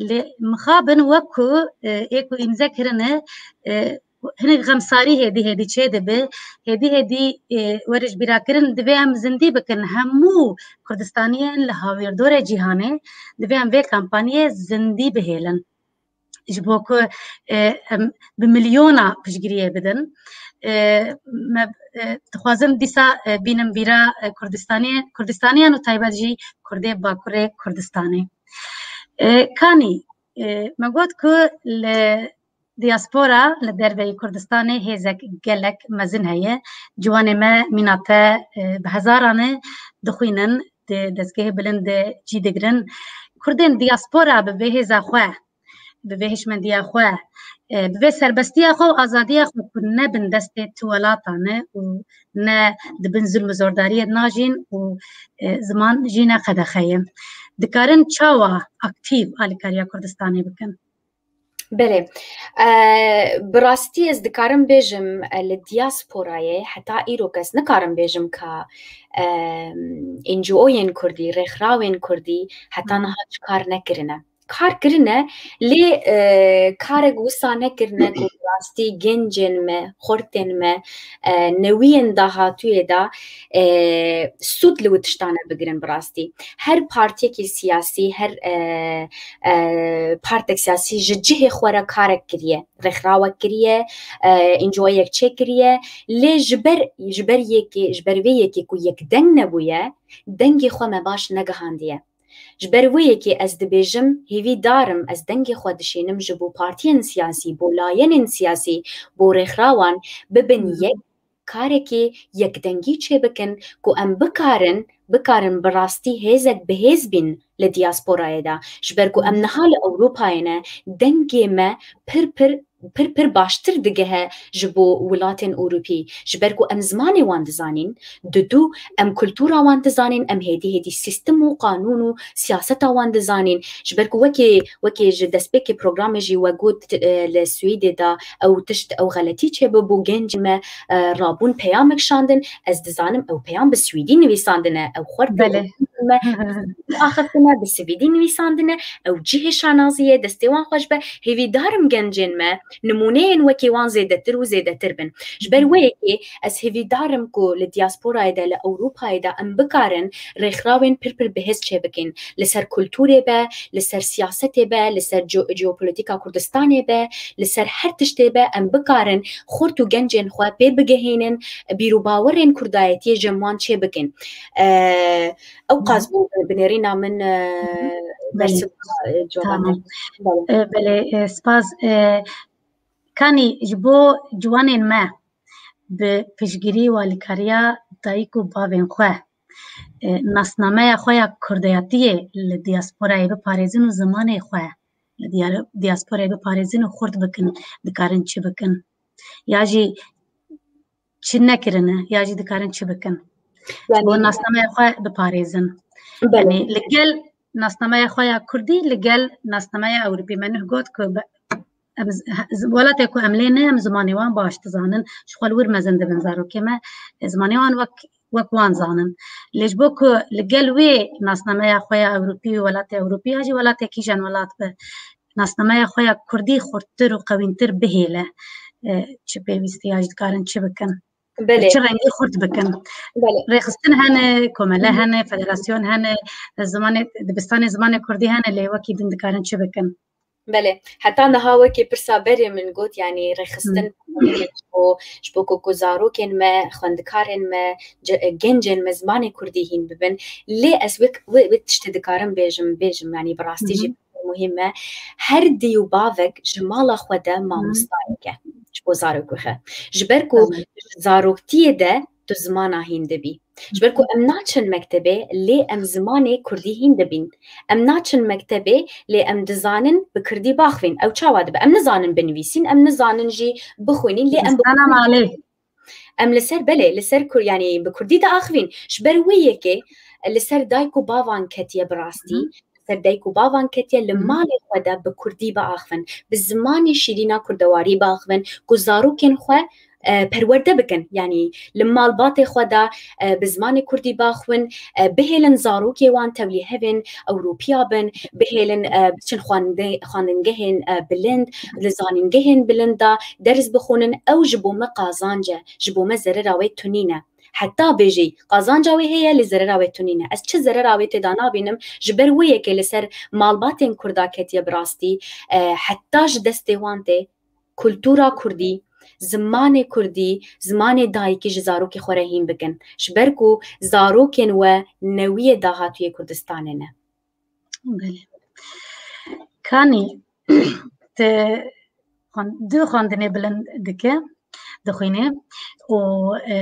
lê mixabin wek ku, e, ê ku îmze kirine, e, hinek xemsarî hêdî hêdî çê dibe, hêdî hêdî, e, were ji bîra kirin, divê em zindî bikin hemû Kurdistaniyên li hawîrdorê cîhanê, divê em vê kampanyê zindî bihêlin. Ji bo ku, e, em bi milyona piştgiriyê bidin. E, me, e, dixwazim dîsa, e, bînim vîra, e, Kurdistanê, Kurdistaniyan û taybet jî Kurdê Bakurê Kurdistanê. E, Kanî, e, me got ku li diaspora, li derveyî Kurdistanê hêzek gelek mezin heye. Ciwanê me mîna te, e, bi hezaran e, dixwînin, di dezgehê bilind de cî digirin. Kurdên diaspora bi vê hêza xwe, bi vê hişmendiya xwe, e, bi vê serbestiya xwe û azadiya xwe ku ne bin destê tu welatan e û ne di bin zulm û zordariyê de najîn û, e, ziman jî ne qedexe ye. Dikarin çawa aktîf alîkariya Kurdistanê bikin? Belê. E, bi rastî ez dikarim bêjim, e, li diasporayê heta îro kes nikarim bêjim ka, e, N G O'yên kurdî, rêxrawên kurdî heta niha çi kar nekirine. Kar kirine, lê, e, karek wisa nekirine ku bi rastî gencên me, xortên me, e, newiyên dahatûyê de, e, sûd li wî tiştane bigirin bi rastî. Her partiyekî siyasî, her, e, e, partek siyasî ji cihê xwe re karek kiriye, rêxrawek kiriye, e, N G O'yek çêkiriye, lê ji ber, ji ber yekê, ji ber vê yekê ku yekdeng nebûye, dengê xwe me baş negihandiye. Ji ber wê yekê ez dibêjim, hêvîdar im, ez dengê xwe dişînim ji bo partiyên siyasî, bo layenên siyasî, bo rêxrawan bibin yek, karekê yekdengî çêbikin ku em bikarin, bikarin bi rastî hêzek bihêz bîn li diasporayê de. Ji ber ku em niha li Ewropayê ne, dengê me pir pir, pir pir baştir digehe ji bo welatên Ewropî. Ji ber ku em zimanê wan dizanîn, didû em kultura wan dizanîn, em hêdî hêdî sîstem û qanûn û siyaseta wan dizanîn. Ji ber ku wekî, wekî ji destpêkê programê jî we got, e, li Swêdê de ew tişt, ew xeletî çêbibû, gencên me, e, rabûn peyamek şandin. Ez dizanim ew peyam bi swîdî nivîsandine, ew xwert Belê. me axiftina bi swîdî nivîsandine, ew cihê şanazî ye, destê wan xweş be. Hêvîdar im gencên me nimûneyên wekî wan zêdetir û zêdetir bin. Ji ber wê yekê ez hêvîdar im ku li diasporayê de, li Ewropayê de em bikarin rêxrawên pir pir bihêz çêbikin. Li ser kulturê be, li ser siyasetê be, li ser geo-, jeopolîtîka Kurdistanê be, li ser her tiştê be, em bikarin xurt û gencên xwe pê bigehînin, bîr û bawerên kurdayetiyê cem wan çêbikin. E, ew qas bû binêrîna min, e, Belê. bersiva, e, cevap Tamam. E, belê, e, spas. E, Kanî ji bo ciwanên me bi piştgirî û alîkariya dayik û bavên xwe, e, nasnameya xwe ya kurdayetiyê li diasporayê biparêzin û zimanê xwe li diyar-, diasporayê biparêzin û xurt bikin, dikarin çi bikin? Ya jî çi nekirine, ya jî dikarin çi bikin? Ji bo Yani nasnameya xwe biparêzin. Belê. Yani li gel nasnameya xwe ya kurdî, li gel nasnameya ewropî. Me nuh got ku be-, em z-, he-, z-, welatê ku em lê ne, em zimanê wan baş dizanin. Ji xwe li wir mezin dibin zarokê me. Zimanê wan wek, wek wan zanin. Lê ji bo ku li gel wê nasnameya xwe ya ewropî û welatê ewropî ya jî welatê kîjan welat be, nasnameya xwe ya kurdî xurttir û qewîntir bihêle, e, çi pêwîstî ya jî dikarin çi bikin? Belê. Çi rengî xurt bikin? Belê. Rêxistin hene, komele Hı hı. hene, federasyon hene, zimanê, dibistanê zimanê kurdî hene, lê wekî din dikarin çi bikin? Belê. Heta niha wekî pirsa berê min got, yani rêxistin Hı. muhîm e ji bo, ji bo ku, ku zarokên me, xwendikarên me, ce-, gencên me zimanê kurdî hîn bibin. Lê ez wek, wê, wê tiştê dikarim bêjim, bêjim, yani bi rastî Hı hı. jî muhîm e. Her dî û bavek ji mala xwe de Hı. mamostayek e ji bo zarokê xwe. Ji ber ku Tamam. ji zaroktiyê de tu zimana hîn dibî. Ji ber ku em naçin mektebê, lê em zimanê kurdî hîn dibîn. Em naçin mektebê, lê em dizanin bi kurdî baxivîn. Ew çawa dibe? Em nizanin binivîsîn, em nizanin jî bixwînîn, lê em bi Dibistana malê. Em li ser, belê, li ser kur-, yani bi kurdî diaxivîn. Ji ber wê yekê li ser dayik û bavan ketiye bi rastî. Hı. Li ser dayik û bavan ketiye li Hı. malê xwe de bi kurdî biaxivin. Bi zimanê şîrîna kurdewarî biaxivin ku zarokên xwe, e, perwerde bikin. Yani li malbatê xwe de, e, bi zimanê kurdî biaxivin, e, bihêlin zarokê wan tevlî hevên Ewropiya bin, bihêlin, e, biçin xwende-, xwendingehên, e, bilind, li zanîngehên bilind de ders bixwînin, ew ji bo me qazanc e, ji bo me zerera wê tunî ne. Heta bêjî, qazanca wê heye, lê zerera wê tunî ne. Ez çi zerera wê tê de nabînim, ji ber wê yekê li ser malbatên kurda ketiye bi rastî, e, heta ji destê wan tê kultura kurdî, zimanê kurdî, zimanê dayikî ji zarokê xwe re hîn bikin. Ji ber ku zarokên we newiyê dahatûyê Kurdistanê ne. Belê. Kanî, te xwan-, du xwendinê bilind dike, dixwîne û, e,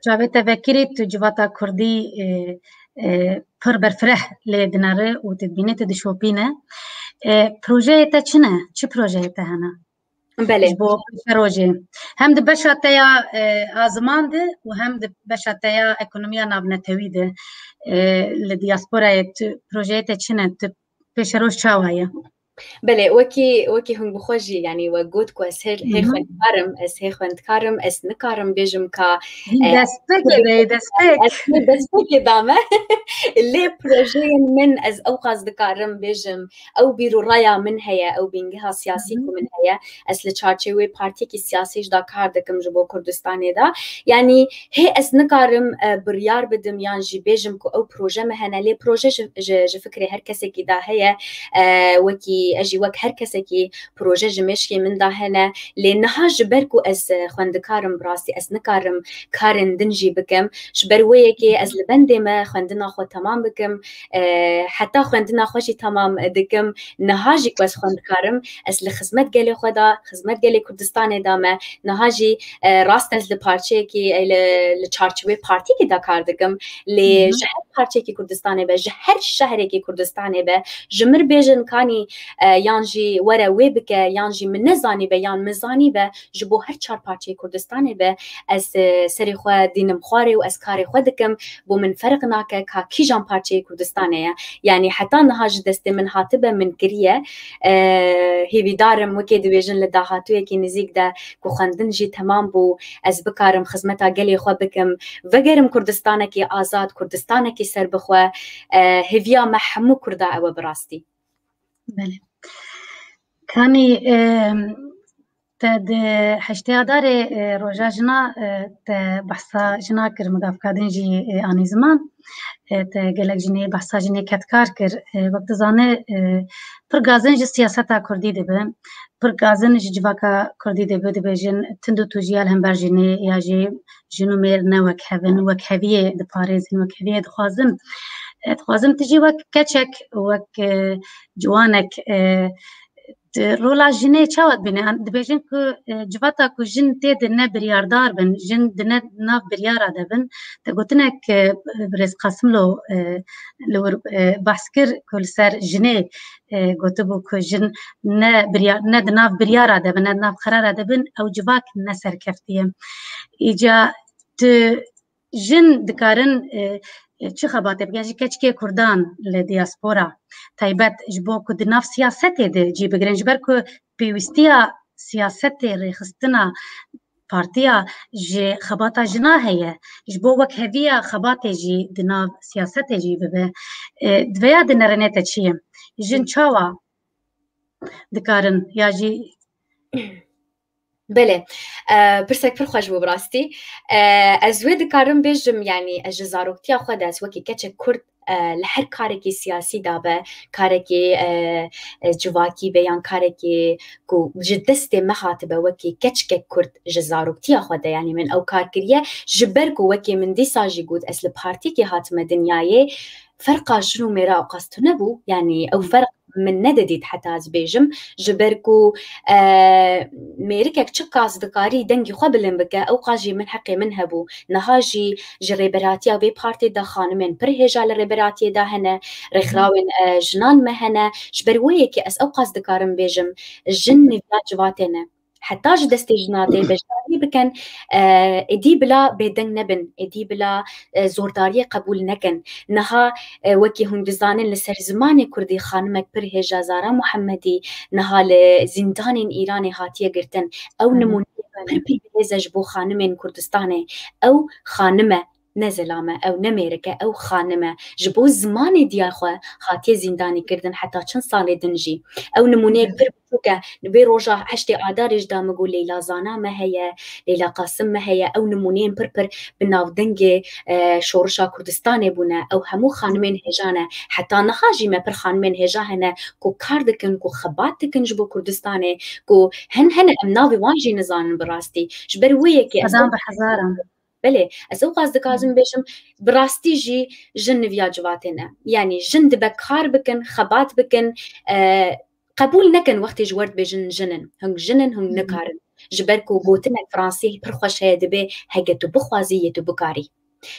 çavê te vekirî tu civata kurdî, e, e, pir berfireh lê dinere û tu dibîne tu dişopîne. E, projeyê te çi ne? Çi projeyê te hene? Belê. Ji bo pêşerojê. Hem di beşa te ya, e, a ziman de û hem di beşa te ya ekonomiya navnetewî de, e, li diasporayê tu, projeyê te çi ne? Tu pêşeroj çawa ye? Belê, wekî, wekî hûn bi xwe jî, yani we got ku ez hê, hê Hı hı. xwendkar im, ez hê xwendkar im, ez nikarim bêjim ka, Hîn e, destpêkê de, destpêk. Ez hê destpêkê dame. Lê projeyên min ez ew qas dikarim bêjim, ew bîr û raya min heye, ew bîngeha siyasî Hı hı. ku min heye. Ez li çarçewê partiyekî siyasî jî de kar dikim ji bo Kurdistanê de. Yani hê ez nikarim, e, biryar bidim yan jî bêjim ku ew proje me hene, lê proje ji, ji, ji fikrê her kesekî de heye, e, wekî Ez jî wek her kesekî proje ji mêşkê min de hene, lê niha ji ber ku ez, e, xwendikar im, bi rastî ez nikarim karên din jî bikim. Ji ber wê yekê ez li bendê me xwendina xwe temam bikim. E, heta xwendina xwe jî temam dikim. Niha jî ku ez xwendikar im, ez li xizmet gelê xwe de, xizmet gelê Kurdistanê de me. Niha jî, e, rast ez li parçeyekî, e, li, li çarçovê partîkî de kar dikim. Lê Hı hı. ji her parçeyekî Kurdistanê be, ji her şehrekî Kurdistanê be, ji mir bêjin kanî, e, yan jî were wê bike, yan jî min nezanî be, yan min zanî be, ji bo her çar parçeyê Kurdistanê be, ez, e, serê xwe dînim xwarê û ez karê xwe dikim. Bo min ferq nake ka kîjan parçeyê Kurdistanê ye. Yanî heta niha ji destê min hatibe, min kiriye. E, hêvîdar im, wekê dibêjin, li dahatûyekî nizîk de ku xwendin jî temam bû, ez bikarim xizmeta gelê xwe bikim. Vegerim Kurdistanekî azad, Kurdistanekî serbixwe, e, hêviya me hemû Kurda ew e bi rastî. Belê. Kanî, e, te di heştê Adarê, e, Roja Jina, e, te behsa jina kir, min gavka din jî, e, anî ziman. E, te gelek jinê behsa jinê kedkar kir. E, wek tu zanî, e, pir gazin ji siyaseta Kurdî dibe. Pir gazin ji civaka Kurdî dibe, dibêjin tund û tûjiya li hember jinê ya jî jin û mêr ne wek hev in, wek heviyê diparêzin, wek heviyê dixwazin. E, dixwazim tu jî wek keçek, wek, e, ciwanek, e, di rola jinê çawa dibîne? An, dibêjin ku, e, civata ku jin tê de ne biryardar bin, jin di ne nav biryara de bin. Te gotinek, e, birêz Qasimlo, e, li wir, e, behs kir ku li ser jinê, e, gotibû ku jin ne biryar, ne di nav biryara de bin, ne di nav qerara de bin, ew civak ne serkeftî ye. Îca tu jin dikarin, e, e, çi xebatê bikin? Jî keçikê Kurdan li diaspora taybet ji bo ku di nav siyasetê de cî bigirin, ji ber ku pêwîstiya siyasetê, rêxistina partiya ji xebata jina heye, ji bo wekheviya xebatê jî di nav siyasetê jî bibe. E, di vêya de nerênê te çi ye? Jin çawa dikarin ya jî Belê, e, pirsek pir xweş bû bi rastî. E, ez wê dikarim bêjim, yanî ez ji zaroktiya xwe de, ez wekî keçek Kurd, e, li her karekî siyasî de be, karekî, e, e, civakî be yan karekî ku ji destê me hatibe, wekî keçikek Kurd ji zaroktiya xwe de, yanî min ew kar kiriye, ji ber ku wekî min dîsa jî got, ez li partîkê hatime dinyayê, ferqa jin û mêra ewqas tune bû, yanî ew ferq min nedidît heta ez bêjim, ji ber ku, e, mêrikek çiqas dikarî dengî xwe bilind bike, ewqas jî min heqê min hebû. Niha jî ji rêberatiya vê partê de xanimên pir hêja li rêberatiyê de hene, rêxrawên, e, jinan me hene. Ji ber wê yekê ez ewqas dikarim bêjim, jin nîviya civatê ne. Heta ji destê jina tê beşdarî bikin, e, êdî bila bêdeng nebin, êdî bila, e, zordariyê qebûl nekin. Niha, e, wekî hûn dizanin, li ser zimanê kurdî xanimek pir hêja Zara Muhemmedî niha li zîndanên Îranê hatiye girtin. Ew Hı hı. nimûneyê pir pîrhêz e ji bo xanimên Kurdistanê. Ew xanim e, ne zelam e, ew ne mêrik e, ew xanim e. Ji bo zimanê diya xwe hatiye zîndanî kirdin heta çend salê din jî. Ew nimûneyek Hı. pir biçûk e. Li vê roja heştê Adarê jî de min got Leyla Zana me heye, Leyla Qasim me heye. Ew nimûneyên pir pir bi navdengê, e, şorişa Kurdistanê bûne. Ew hemû xanimên hêja ne. Heta niha jî me pir xanimên hêja hene ku kar dikin, ku xebat dikin ji bo Kurdistanê, ku hin hene em navê wan jî nizanin bi rastî. Ji ber wê yekê ez Sedan bi hezaran. Belê, ez ewqas dikarim bêjim, bi rastî jî jin nîviya civatê ne. Yanî jin dibe kar bikin, xebat bikin, e, qebûl nekin wextê ji we re dibêjin jin in. Hûn jin in, hûn Hı hı. nikarin. Ji ber ku gotinek fransî pir xweş heye, dibê heke tu bixwazî yê tu bikarî.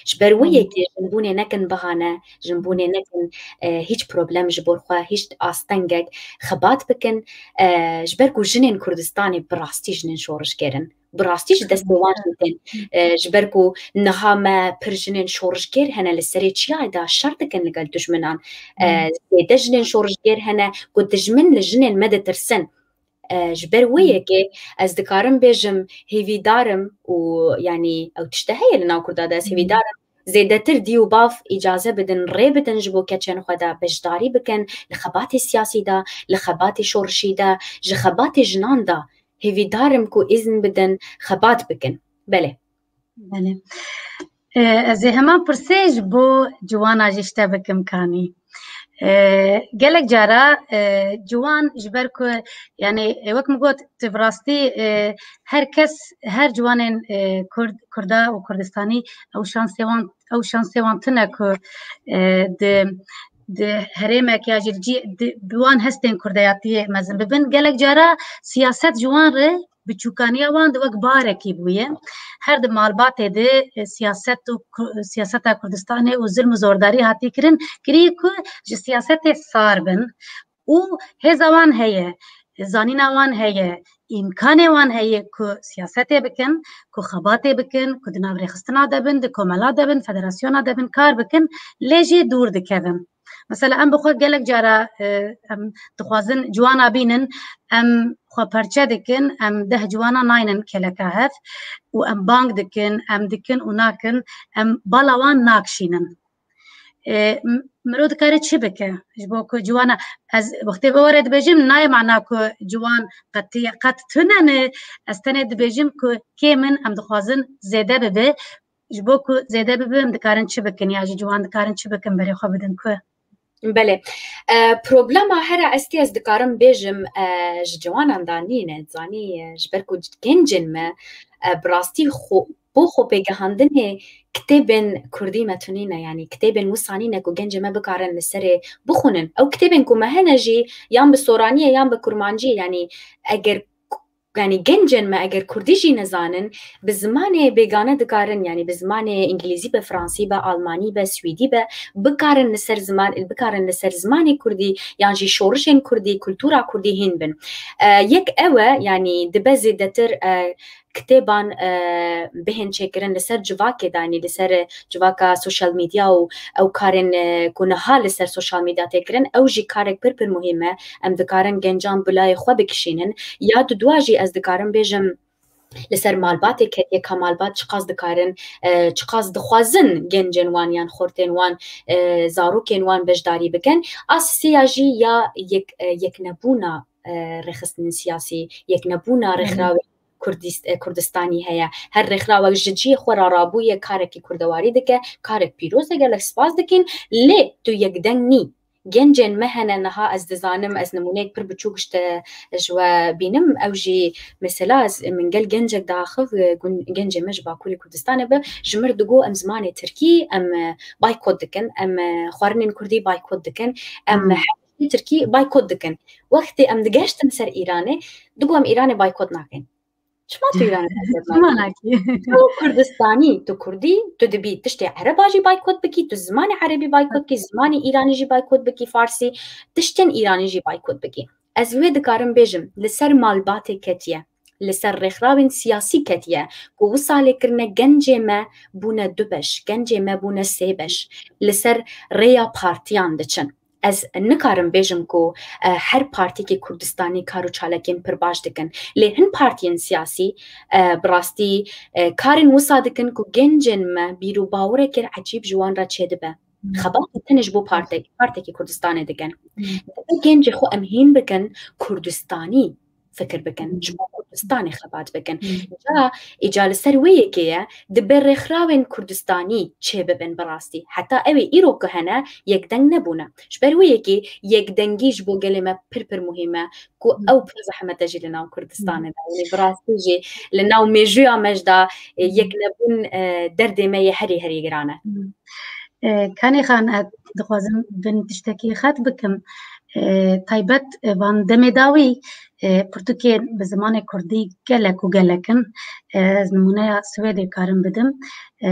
Ji ber wê Hı hı. yekê jinbûnê nekin bahane, jinbûnê nekin, e, hîç problem ji bo xwe, hîç astengek, xebat bikin, e, ji ber ku jinên Kurdistanê bi rastî jinên şorişgêr in. Bi rastî ji destê wan jî tên. E, ji ber ku niha me pir jinên şorişgêr hene li serê çiyayê de şer dikin li gel dijminan. E, Hmm. zêde jinên şorişgêr hene ku dijmin li jinên me ditirsin. E, ji ber wê Hmm. yekê ez dikarim bêjim hêvîdar im û, yanî, ew tişte heye li nav Kurda de, ez Hmm. hêvîdar im. Zêdetir dî û bav îcaze bidin, rê bidin ji bo keçên xwe de beşdarî bikin, li xebatê siyasî de, li xebatê şorişî de, ji xebatê jinan de. Hêvîdar im ku îzin bidin xebat bikin. Belê. Belê. E, ez ê heman pirsê ji bo ciwana jî ji te bikim, Kanî. E, gelek cara e, ciwan ji ber ku, yani e, wek min got, tu bi rastî e, her kes, her ciwanên e, Kurd, Kurda û Kurdistanî, ew şansê wan, ew şansê wan tune ku e, di di herêmek ya jî di cî-, di, bi wan hestên kurdayatiyê mezin bibin. Gelek cara siyaset ji wan re biçûkaniya wan di wek barekî bûye. Her di malbatê de e, siyaset û ku-, siyaseta Kurdistanê û zilm û zordarî hatiye kirin, kirî ku ji siyasetê sar bin û hêza wan heye, zanîna wan heye, îmkanê wan heye ku siyasetê bikin, ku xebatê bikin, ku di nav rêxistina de bin, di komela de bin, federasyona de bin, kar bikin, lê jî dûr dikevin. Mesela em bi xwe gelek cara e, em dixwazin ciwana bînin, em xwe perçe dikin, em deh ciwana naynin kêleka hev û em bang dikin, em dikin û nakin, em bala wan nakişînin. E, m-, mirov dikare çi bike? Ji bo ku ciwana, ez wextê bi were dibêjim, nayê mana ku ciwan qetiye, qet tune ne, ez tenê dibêjim ku kêm in, em dixwazin zêde bibe. Ji bo ku zêde bibe, em dikarin çi bikin ya jî ciwan dikarin çi bikin berê xwe bidin ku? Belê. E, problema here estî ez dikarim bêjim, e, ji ciwanan da nîne, zanî, e, ji ber ku gencên me, e, bi rastî xwe, bo xwe pêgehandinê kitêbên kurdî me tunîne, yanî kitêbên wisa nîne ku gencê me bikarin li serê bixwînin. Ew kitêbên ku me hene jî yan bi soranî ye yan bi kurmancî ye, yanî eger, yanî gencên me eger kurdî jî nezanin, bi zimanê bêgane dikarin, yanî bi zimanê îngilîzî be, fransî be, almanî be, swîdî be, bikarin li ser ziman, bikarin li ser zimanê kurdî yan jî şorişên kurdî, kultura kurdî hîn bin. E, yek ew e, yanî dibe zêdetir, e, kitêban, e, bihên çêkirin li ser civakê de, yanî li ser civaka sosyal medya û ew karên, e, ku niha li ser sosyal medya tê kirin, ew jî karek pir pir muhîm e. Em dikarin gencan bi layê xwe bikişînin. Ya dudua jî ez dikarim bêjim, li ser malbatê ketiye, ka malbat çiqas dikarin, e, çiqas dixwazin gencên wan yan xortên wan, e, zarokên wan beşdarî bikin. A sisiya jî ya yek, e, yeknebûna, e, rêxistinên siyasî, yeknebûna rêxrawê Kurdist-, e, Kurdistanî heye. Her rêxrawek ji cihê xwe re rabûye, karekî kurdewarî dike, karek pîroz e, gelek spas dikin, lê tu yekdeng nî. Gencên me hene niha, ez dizanim, ez nimûneyek pir biçûk ji te, ji we bînim, ew jî mesela ez, min gel gencek diaxiv, e, gun-, gencê me ji Bakurê Kurdistanê be, ji mir digo em zimanê tirkî, em, e, baykot dikin, em, e, xwarinên kurdî baykot dikin, em, Hmm. her tiştê tirkî baykot dikin. Wextê em digeştin ser Îranê, digo em Îranê baykot nakin. Çima tu Îranê baykot Çima nakî? nakî? Tu Kurdistanî, tu Kurdî, tu dibî tiştê ereba jî baykot bikî, tu zimanê erebî baykot bikî, zimanê Îranî jî baykot bikî, Farsî, tiştên Îranî jî baykot bikî. Ez wê dikarim bêjim, li ser malbatê ketiye, li ser rêxrawên siyasî ketiye, ku wisa lê kirine gencê me bûne du beş, gencê me bûne sê beş, li ser rêya partiyan diçin. Ez nikarim bêjim ku, e, her partiyekî Kurdistanî kar û çalakiyên pir baş dikin. Lê hin partiyên siyasî, e, bi rastî, e, karên wisa dikin ku gencên me bîr û bawirekên ecîb ji wan re çêdibe. Hmm. Xebatê tenê ji bo partek-, partekî Kurdistanê dikin. Hmm. Dibe gencê xwe em hîn bikin Kurdistanî fikir bikin, Hmm. ji bo Kurdistanê xebat bikin. Hmm. Ca, îca li ser wê yekê ye, dibe rêxrawên Kurdistanî çêbibin bi rastî. Heta ew ê îro ku hene, yekdeng nebûne. Ji ber wê yekê yekdengî ji bo gelê me pir pir muhîm e, ku Hmm. ew pir zehmet e jî li nav Kurdistanê de. Yanî bi rastî jî li nav mêjûya me jî de, e, Hmm. yeknebûn, e, derdê me yê herî herî giran e. Hmm. E, Kanê Xan, ez dixwazim bin tiştekî xet bikim. E, taybet, e, van demê dawî, e, pirtûkên bi zimanê kurdî gelek û gelek in. E, ez nimûneya Swêdê karim bidim. E,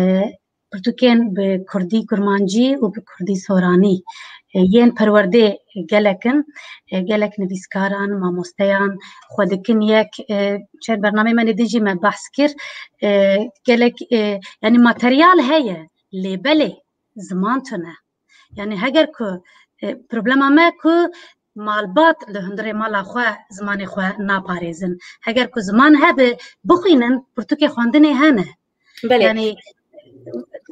pirtûkên bi kurdî kurmancî û bi kurdî soranî, e, yên perwerdê gelek in. E, gelek nivîskaran, mamosteyan xwe dikin yek. E, çer bernameyê me li din jî me behs kir. E, gelek, e, yanî materyal heye, lê belê ziman tune. Yanî heger ku, e, problema me ku malbat li hundirê mala xwe zimanê xwe naparêzin. Heger ku ziman hebe, bixwînin, pirtûkê xwendinê hene. Belê. Yanî,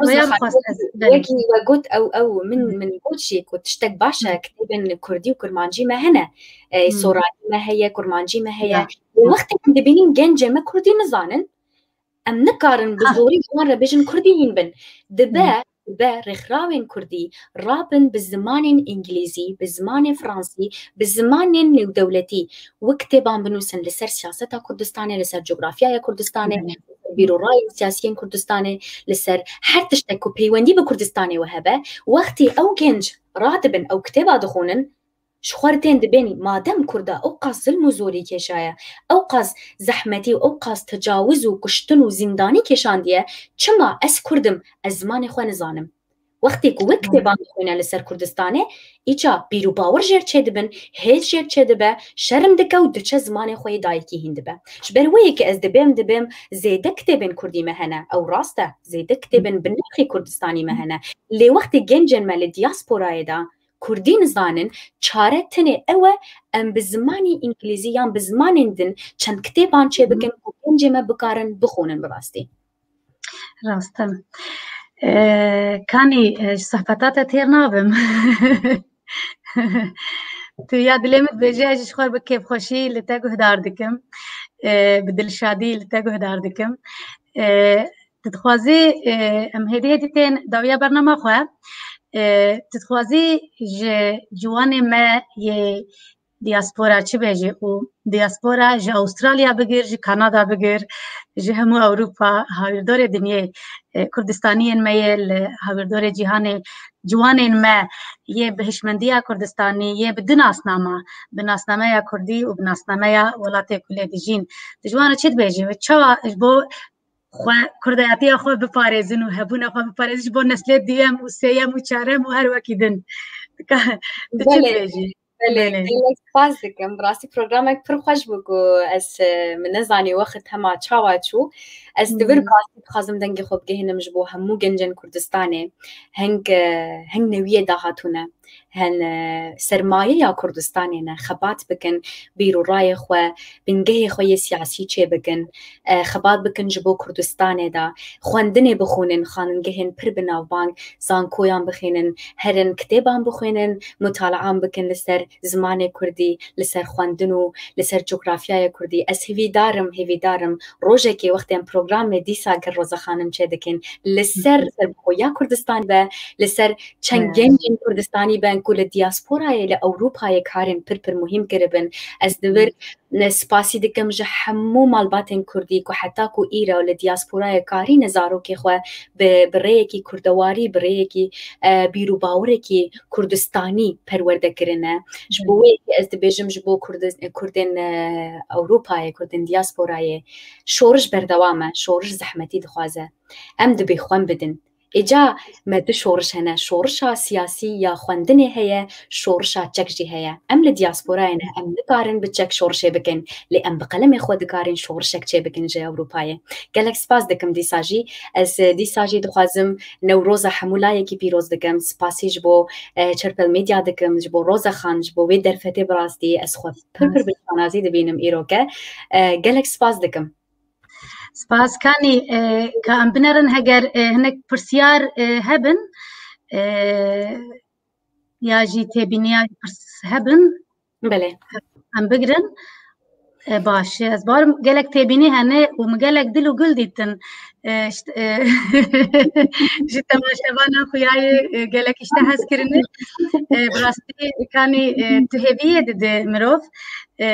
Roza Xan, wek, belê. Wekî we got ew, ew min, Hmm. min got jî ku tiştek baş e, Hmm. kitêbên kurdî û kurmancî me hene. E, Hmm. soranî me heye, kurmancî me heye. Ya. Û Ya. wextê em dibînin gencê me kurdî nizanin, em nikarin bi Ha. zorî ji wan re bêjin kurdî hîn bin. Dibe Hmm. be rêxrawên kurdî rabin bi zimanên îngilîzî, bi zimanê fransî, bi zimanên nêwdewletî, wek kitêban binûsin li ser siyaseta Kurdistanê, li ser cografyaya Kurdistanê, li ser bîrorayên siyasiyên Kurdistanê, li ser her tiştek ku peywendî bi Kurdistanê we hebe, wextî ew genc radibin, ew kitêba dixwînin, ji xwe re tên dibênî, madem Kurda ew qas zilm û zorî kêşaye, ew qas zehmetî û ew qas tecawiz û kuştin û zîndanî kêşandiye, çima ez Kurd im, ez zimanê xwe nizanim? Wextê ku wek kitêban dixwîne li ser Kurdistanê, îca bîr û bawer jêr çêdibin, hêz jêr çêdibe, şerm dike û diçe zimanê xwe yê dayikî hîn dibe. Ji ber wê yekê ez dibêm, dibêm zêde kitêbên kurdî me hene. Ew rast e, zêde kitêbên bi nirxî Kurdistanî me hene. Lê wextê gencên me li diasporayê de kurdî nizanin, çare tenê ew e, em bi zimanê îngilîzî yan bi zimanên din çend kitêban çêbikin ku gencê me bikarin bixwînin bi rastî. Rast e. Ee, Kanî, e, ji sohbeta te têr nabim. Tu ya dilê min dibêje, ez jî ji xwe re bi kêfxweşî li te guhdar dikim. Ee, bi dilşadî li te guhdar dikim. Ee, tu dixwazî, e, em hêdî hêdî tên dawiya bernama xwe. Ee, tu dixwazî ji ciwanê me yê diaspora çi bêjî û diaspora ji Avustralya bigir, ji Kanada bigir, ji hemû Ewropa, hawîrdorê dinyê, e, Kurdistaniyên me yê li hawîrdorê cîhanê, ciwanên me yê bi hişmendiya Kurdistanî, yê bi du nasnama, bi nasnameya Kurdî û bi nasnameya welatê ku lê dijîn. Tu ji wan re çi dibêjî? Çawa ji bo xwe, kurdayetiya xwe biparêzin û hebûna xwe biparêzin ji bo neslê duyem û sêyem û çarem û her wekî din? Tu çi Belê. dibêjî? Belê, Belê. gelek spas dikim. Bi rastî programek pir xweş bû ku ez, e, min nezanî wext hema çawa çû. Ez di vir Hmm. bi rastî dixwazim dengê xwe bigihînim ji bo hemû gencên Kurdistanê. Heng, e, heng newiyê dahatû ne. Hen, e, sermayeya Kurdistanê ne. Xebat bikin, bîr û rayê xwe, bingehê xwe yê siyasî çêbikin. E, xebat bikin ji bo Kurdistanê de. Xwendinê bixwînin, xaningehên pir bi navbang, zankoyan bixwînin, herin kitêban bixwînin, mutalean bikin li ser zimanê kurdî, li ser xwendin û li ser cografyaya kurdî. Ez hêvîdar im, hêvîdar im rojekê wextê em programê dîsa gel Roza Xanim çêdikin, li ser serbixweya Kurdistan be, li ser çend Evet. gencên Kurdistanî ben ku li diasporayê, li Ewropayê karên pir pir muhîm kiribin. Ez di vir Ne, spasî dikim ji hemû malbatên kurdî ku heta ku îro li diasporayê karîne zarokê xwe bi, bi rêyekî kurdewarî, bi rêyekî, e, bîr û bawirekî kurdistanî perwerde kirine. Ji bo wê yekê ez dibêjim ji bo Kurdi-, kurdên, e, Ewropayê, kurdên diasporayê şoriş berdewam e, şoriş zehmetî dixwaze. Em dibê xwend bidin. Êca me du şoriş hene, şorişa siyasî ya xwendinê heye, şorişa çek jî heye. Em li diasporayê ne, em nikarin bi çek şorişê bikin, lê em bi qelemê xwe dikarin şorişek çêbikin ji Ewropayê. Gelek spas dikim dîsa jî. Ez, e, dîsa jî dixwazim Newroza hemû layekî pîroz dikim. Spasî ji bo, e, Çerpel Medya dikim, ji bo Roza Xan, ji bo wê derfetê bi rastî ez xwe pir pir bi şanazî dibînim îroke. E, gelek spas dikim. Spas Kanî, e, ka em binerin heger, e, hinek pirsyar, e, hebin, e, ya jî têbîniya pirs hebin, Belê. em bigirin. E, baş, ez barim gelek têbînî hene û min gelek dil û gul dîtin. E, işte, e, ji temaşevana xuyayê, e, gelek işte hez kirine. E, bi rastî Kanî, e, tu hêviyê dide mirov, e,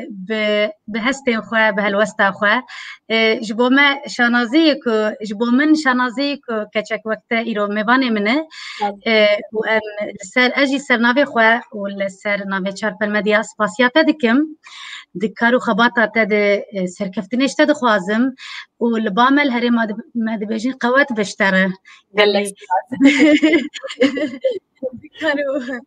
bi bi hestên xwe, bi helwesta xwe. E, ji bo me şanazî ye ku, ji bo min şanazî ye ku keçek wek te îro mêvanê min e. Sağ ol. E, û em li ser, ez jî ser navê xwe û li ser navê Çarpel Medya spasiya te dikim. Di kar û xebata te de, e, serkeftinê ji te dixwazim û li ba me li herêma di-, me dibêjin qewet bi ji te re. Gelek Yanî, spas. Di kar û,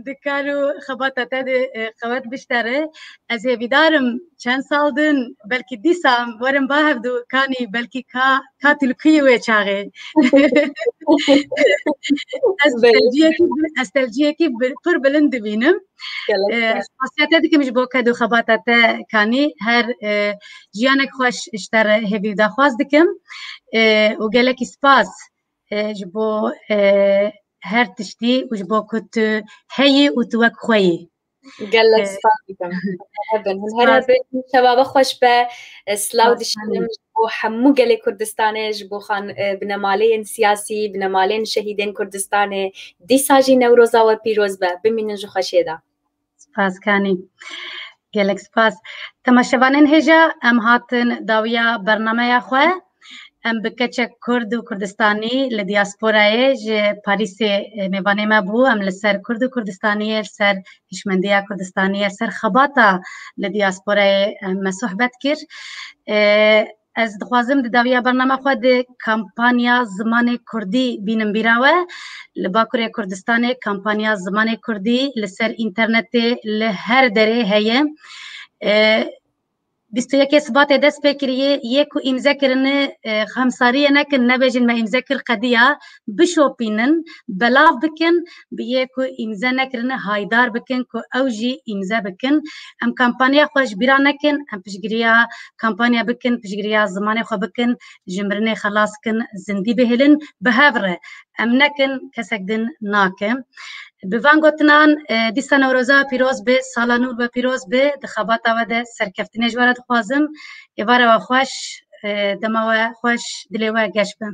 di kar û xebata te de, e, qewet bi ji te re. Ez hêvîdar im çend sal din, belkî dîsa em werin ba hevdu Kanî, belkî ka, ka tu li ku yî wê çaxê. Ez Belê. telciyekî bi-, ez telciyekî bi-, pir bilind dibînim. Gelek E, spas. Spasiya te dikim ji bo ked û xebata te Kanî. Her, e, jiyanek xweş ji te re hêvî daxwaz dikim. E, û gelekî spas, e, ji bo, e, her tiştî û ji bo ku tu heyî û tu wek xwe yî. Gelek E, spas dikim. Hebin. Hûn her spas. Hebin. Şeva we xweş be. E, silav Spas dişînim. Kanî. bo hemû gelê Kurdistanê, ji bo xan-, e, binemaleyên siyasî, binemaleyên şehîdên Kurdistanê. Dîsa jî Newroza we pîroz be. Bimînin ji xweşiyê de. Spas Kanî. Gelek spas. Temaşevanên hêja, em hatin dawiya bernameya xwe. Em bi keçek Kurd û Kurdistanî li diasporayê ji Parîsê, e, mêvanê me bû. Em li ser Kurd û Kurdistaniyê, li ser hişmendiya Kurdistaniyê, li ser xebata li diasporayê, e, me sohbet kir. E, ez dixwazim di dawiya bername xwe de kampanya zimanê Kurdî bînim bîra we. Li Bakurê Kurdistanê kampanya zimanê Kurdî li ser înternetê li her derê heye. E, bîst û yekê Sibatê dest pê kiriye, yê ku îmze kirine, e, xemsariyê nekin, nebêjin me îmze kir qediya, bişopînin, belav bikin, bi yê ku îmze nekirine haydar bikin ku ew jî îmze bikin. Em kampanya xwe ji bîra nekin, em piştgiriya kampanya bikin, piştgiriya zimanê xwe bikin, ji mirinê xelas kin, zindî bihêlin, bi hev re. Em nekin, kesek din nake. Bi van gotinan, e, dîsa Newroza pîroz be, sala nû we pîroz be, di xebata we de serkeftinê ji we re dixwazim. Êvara we xweş, e, dema we xweş, dilê we geş be.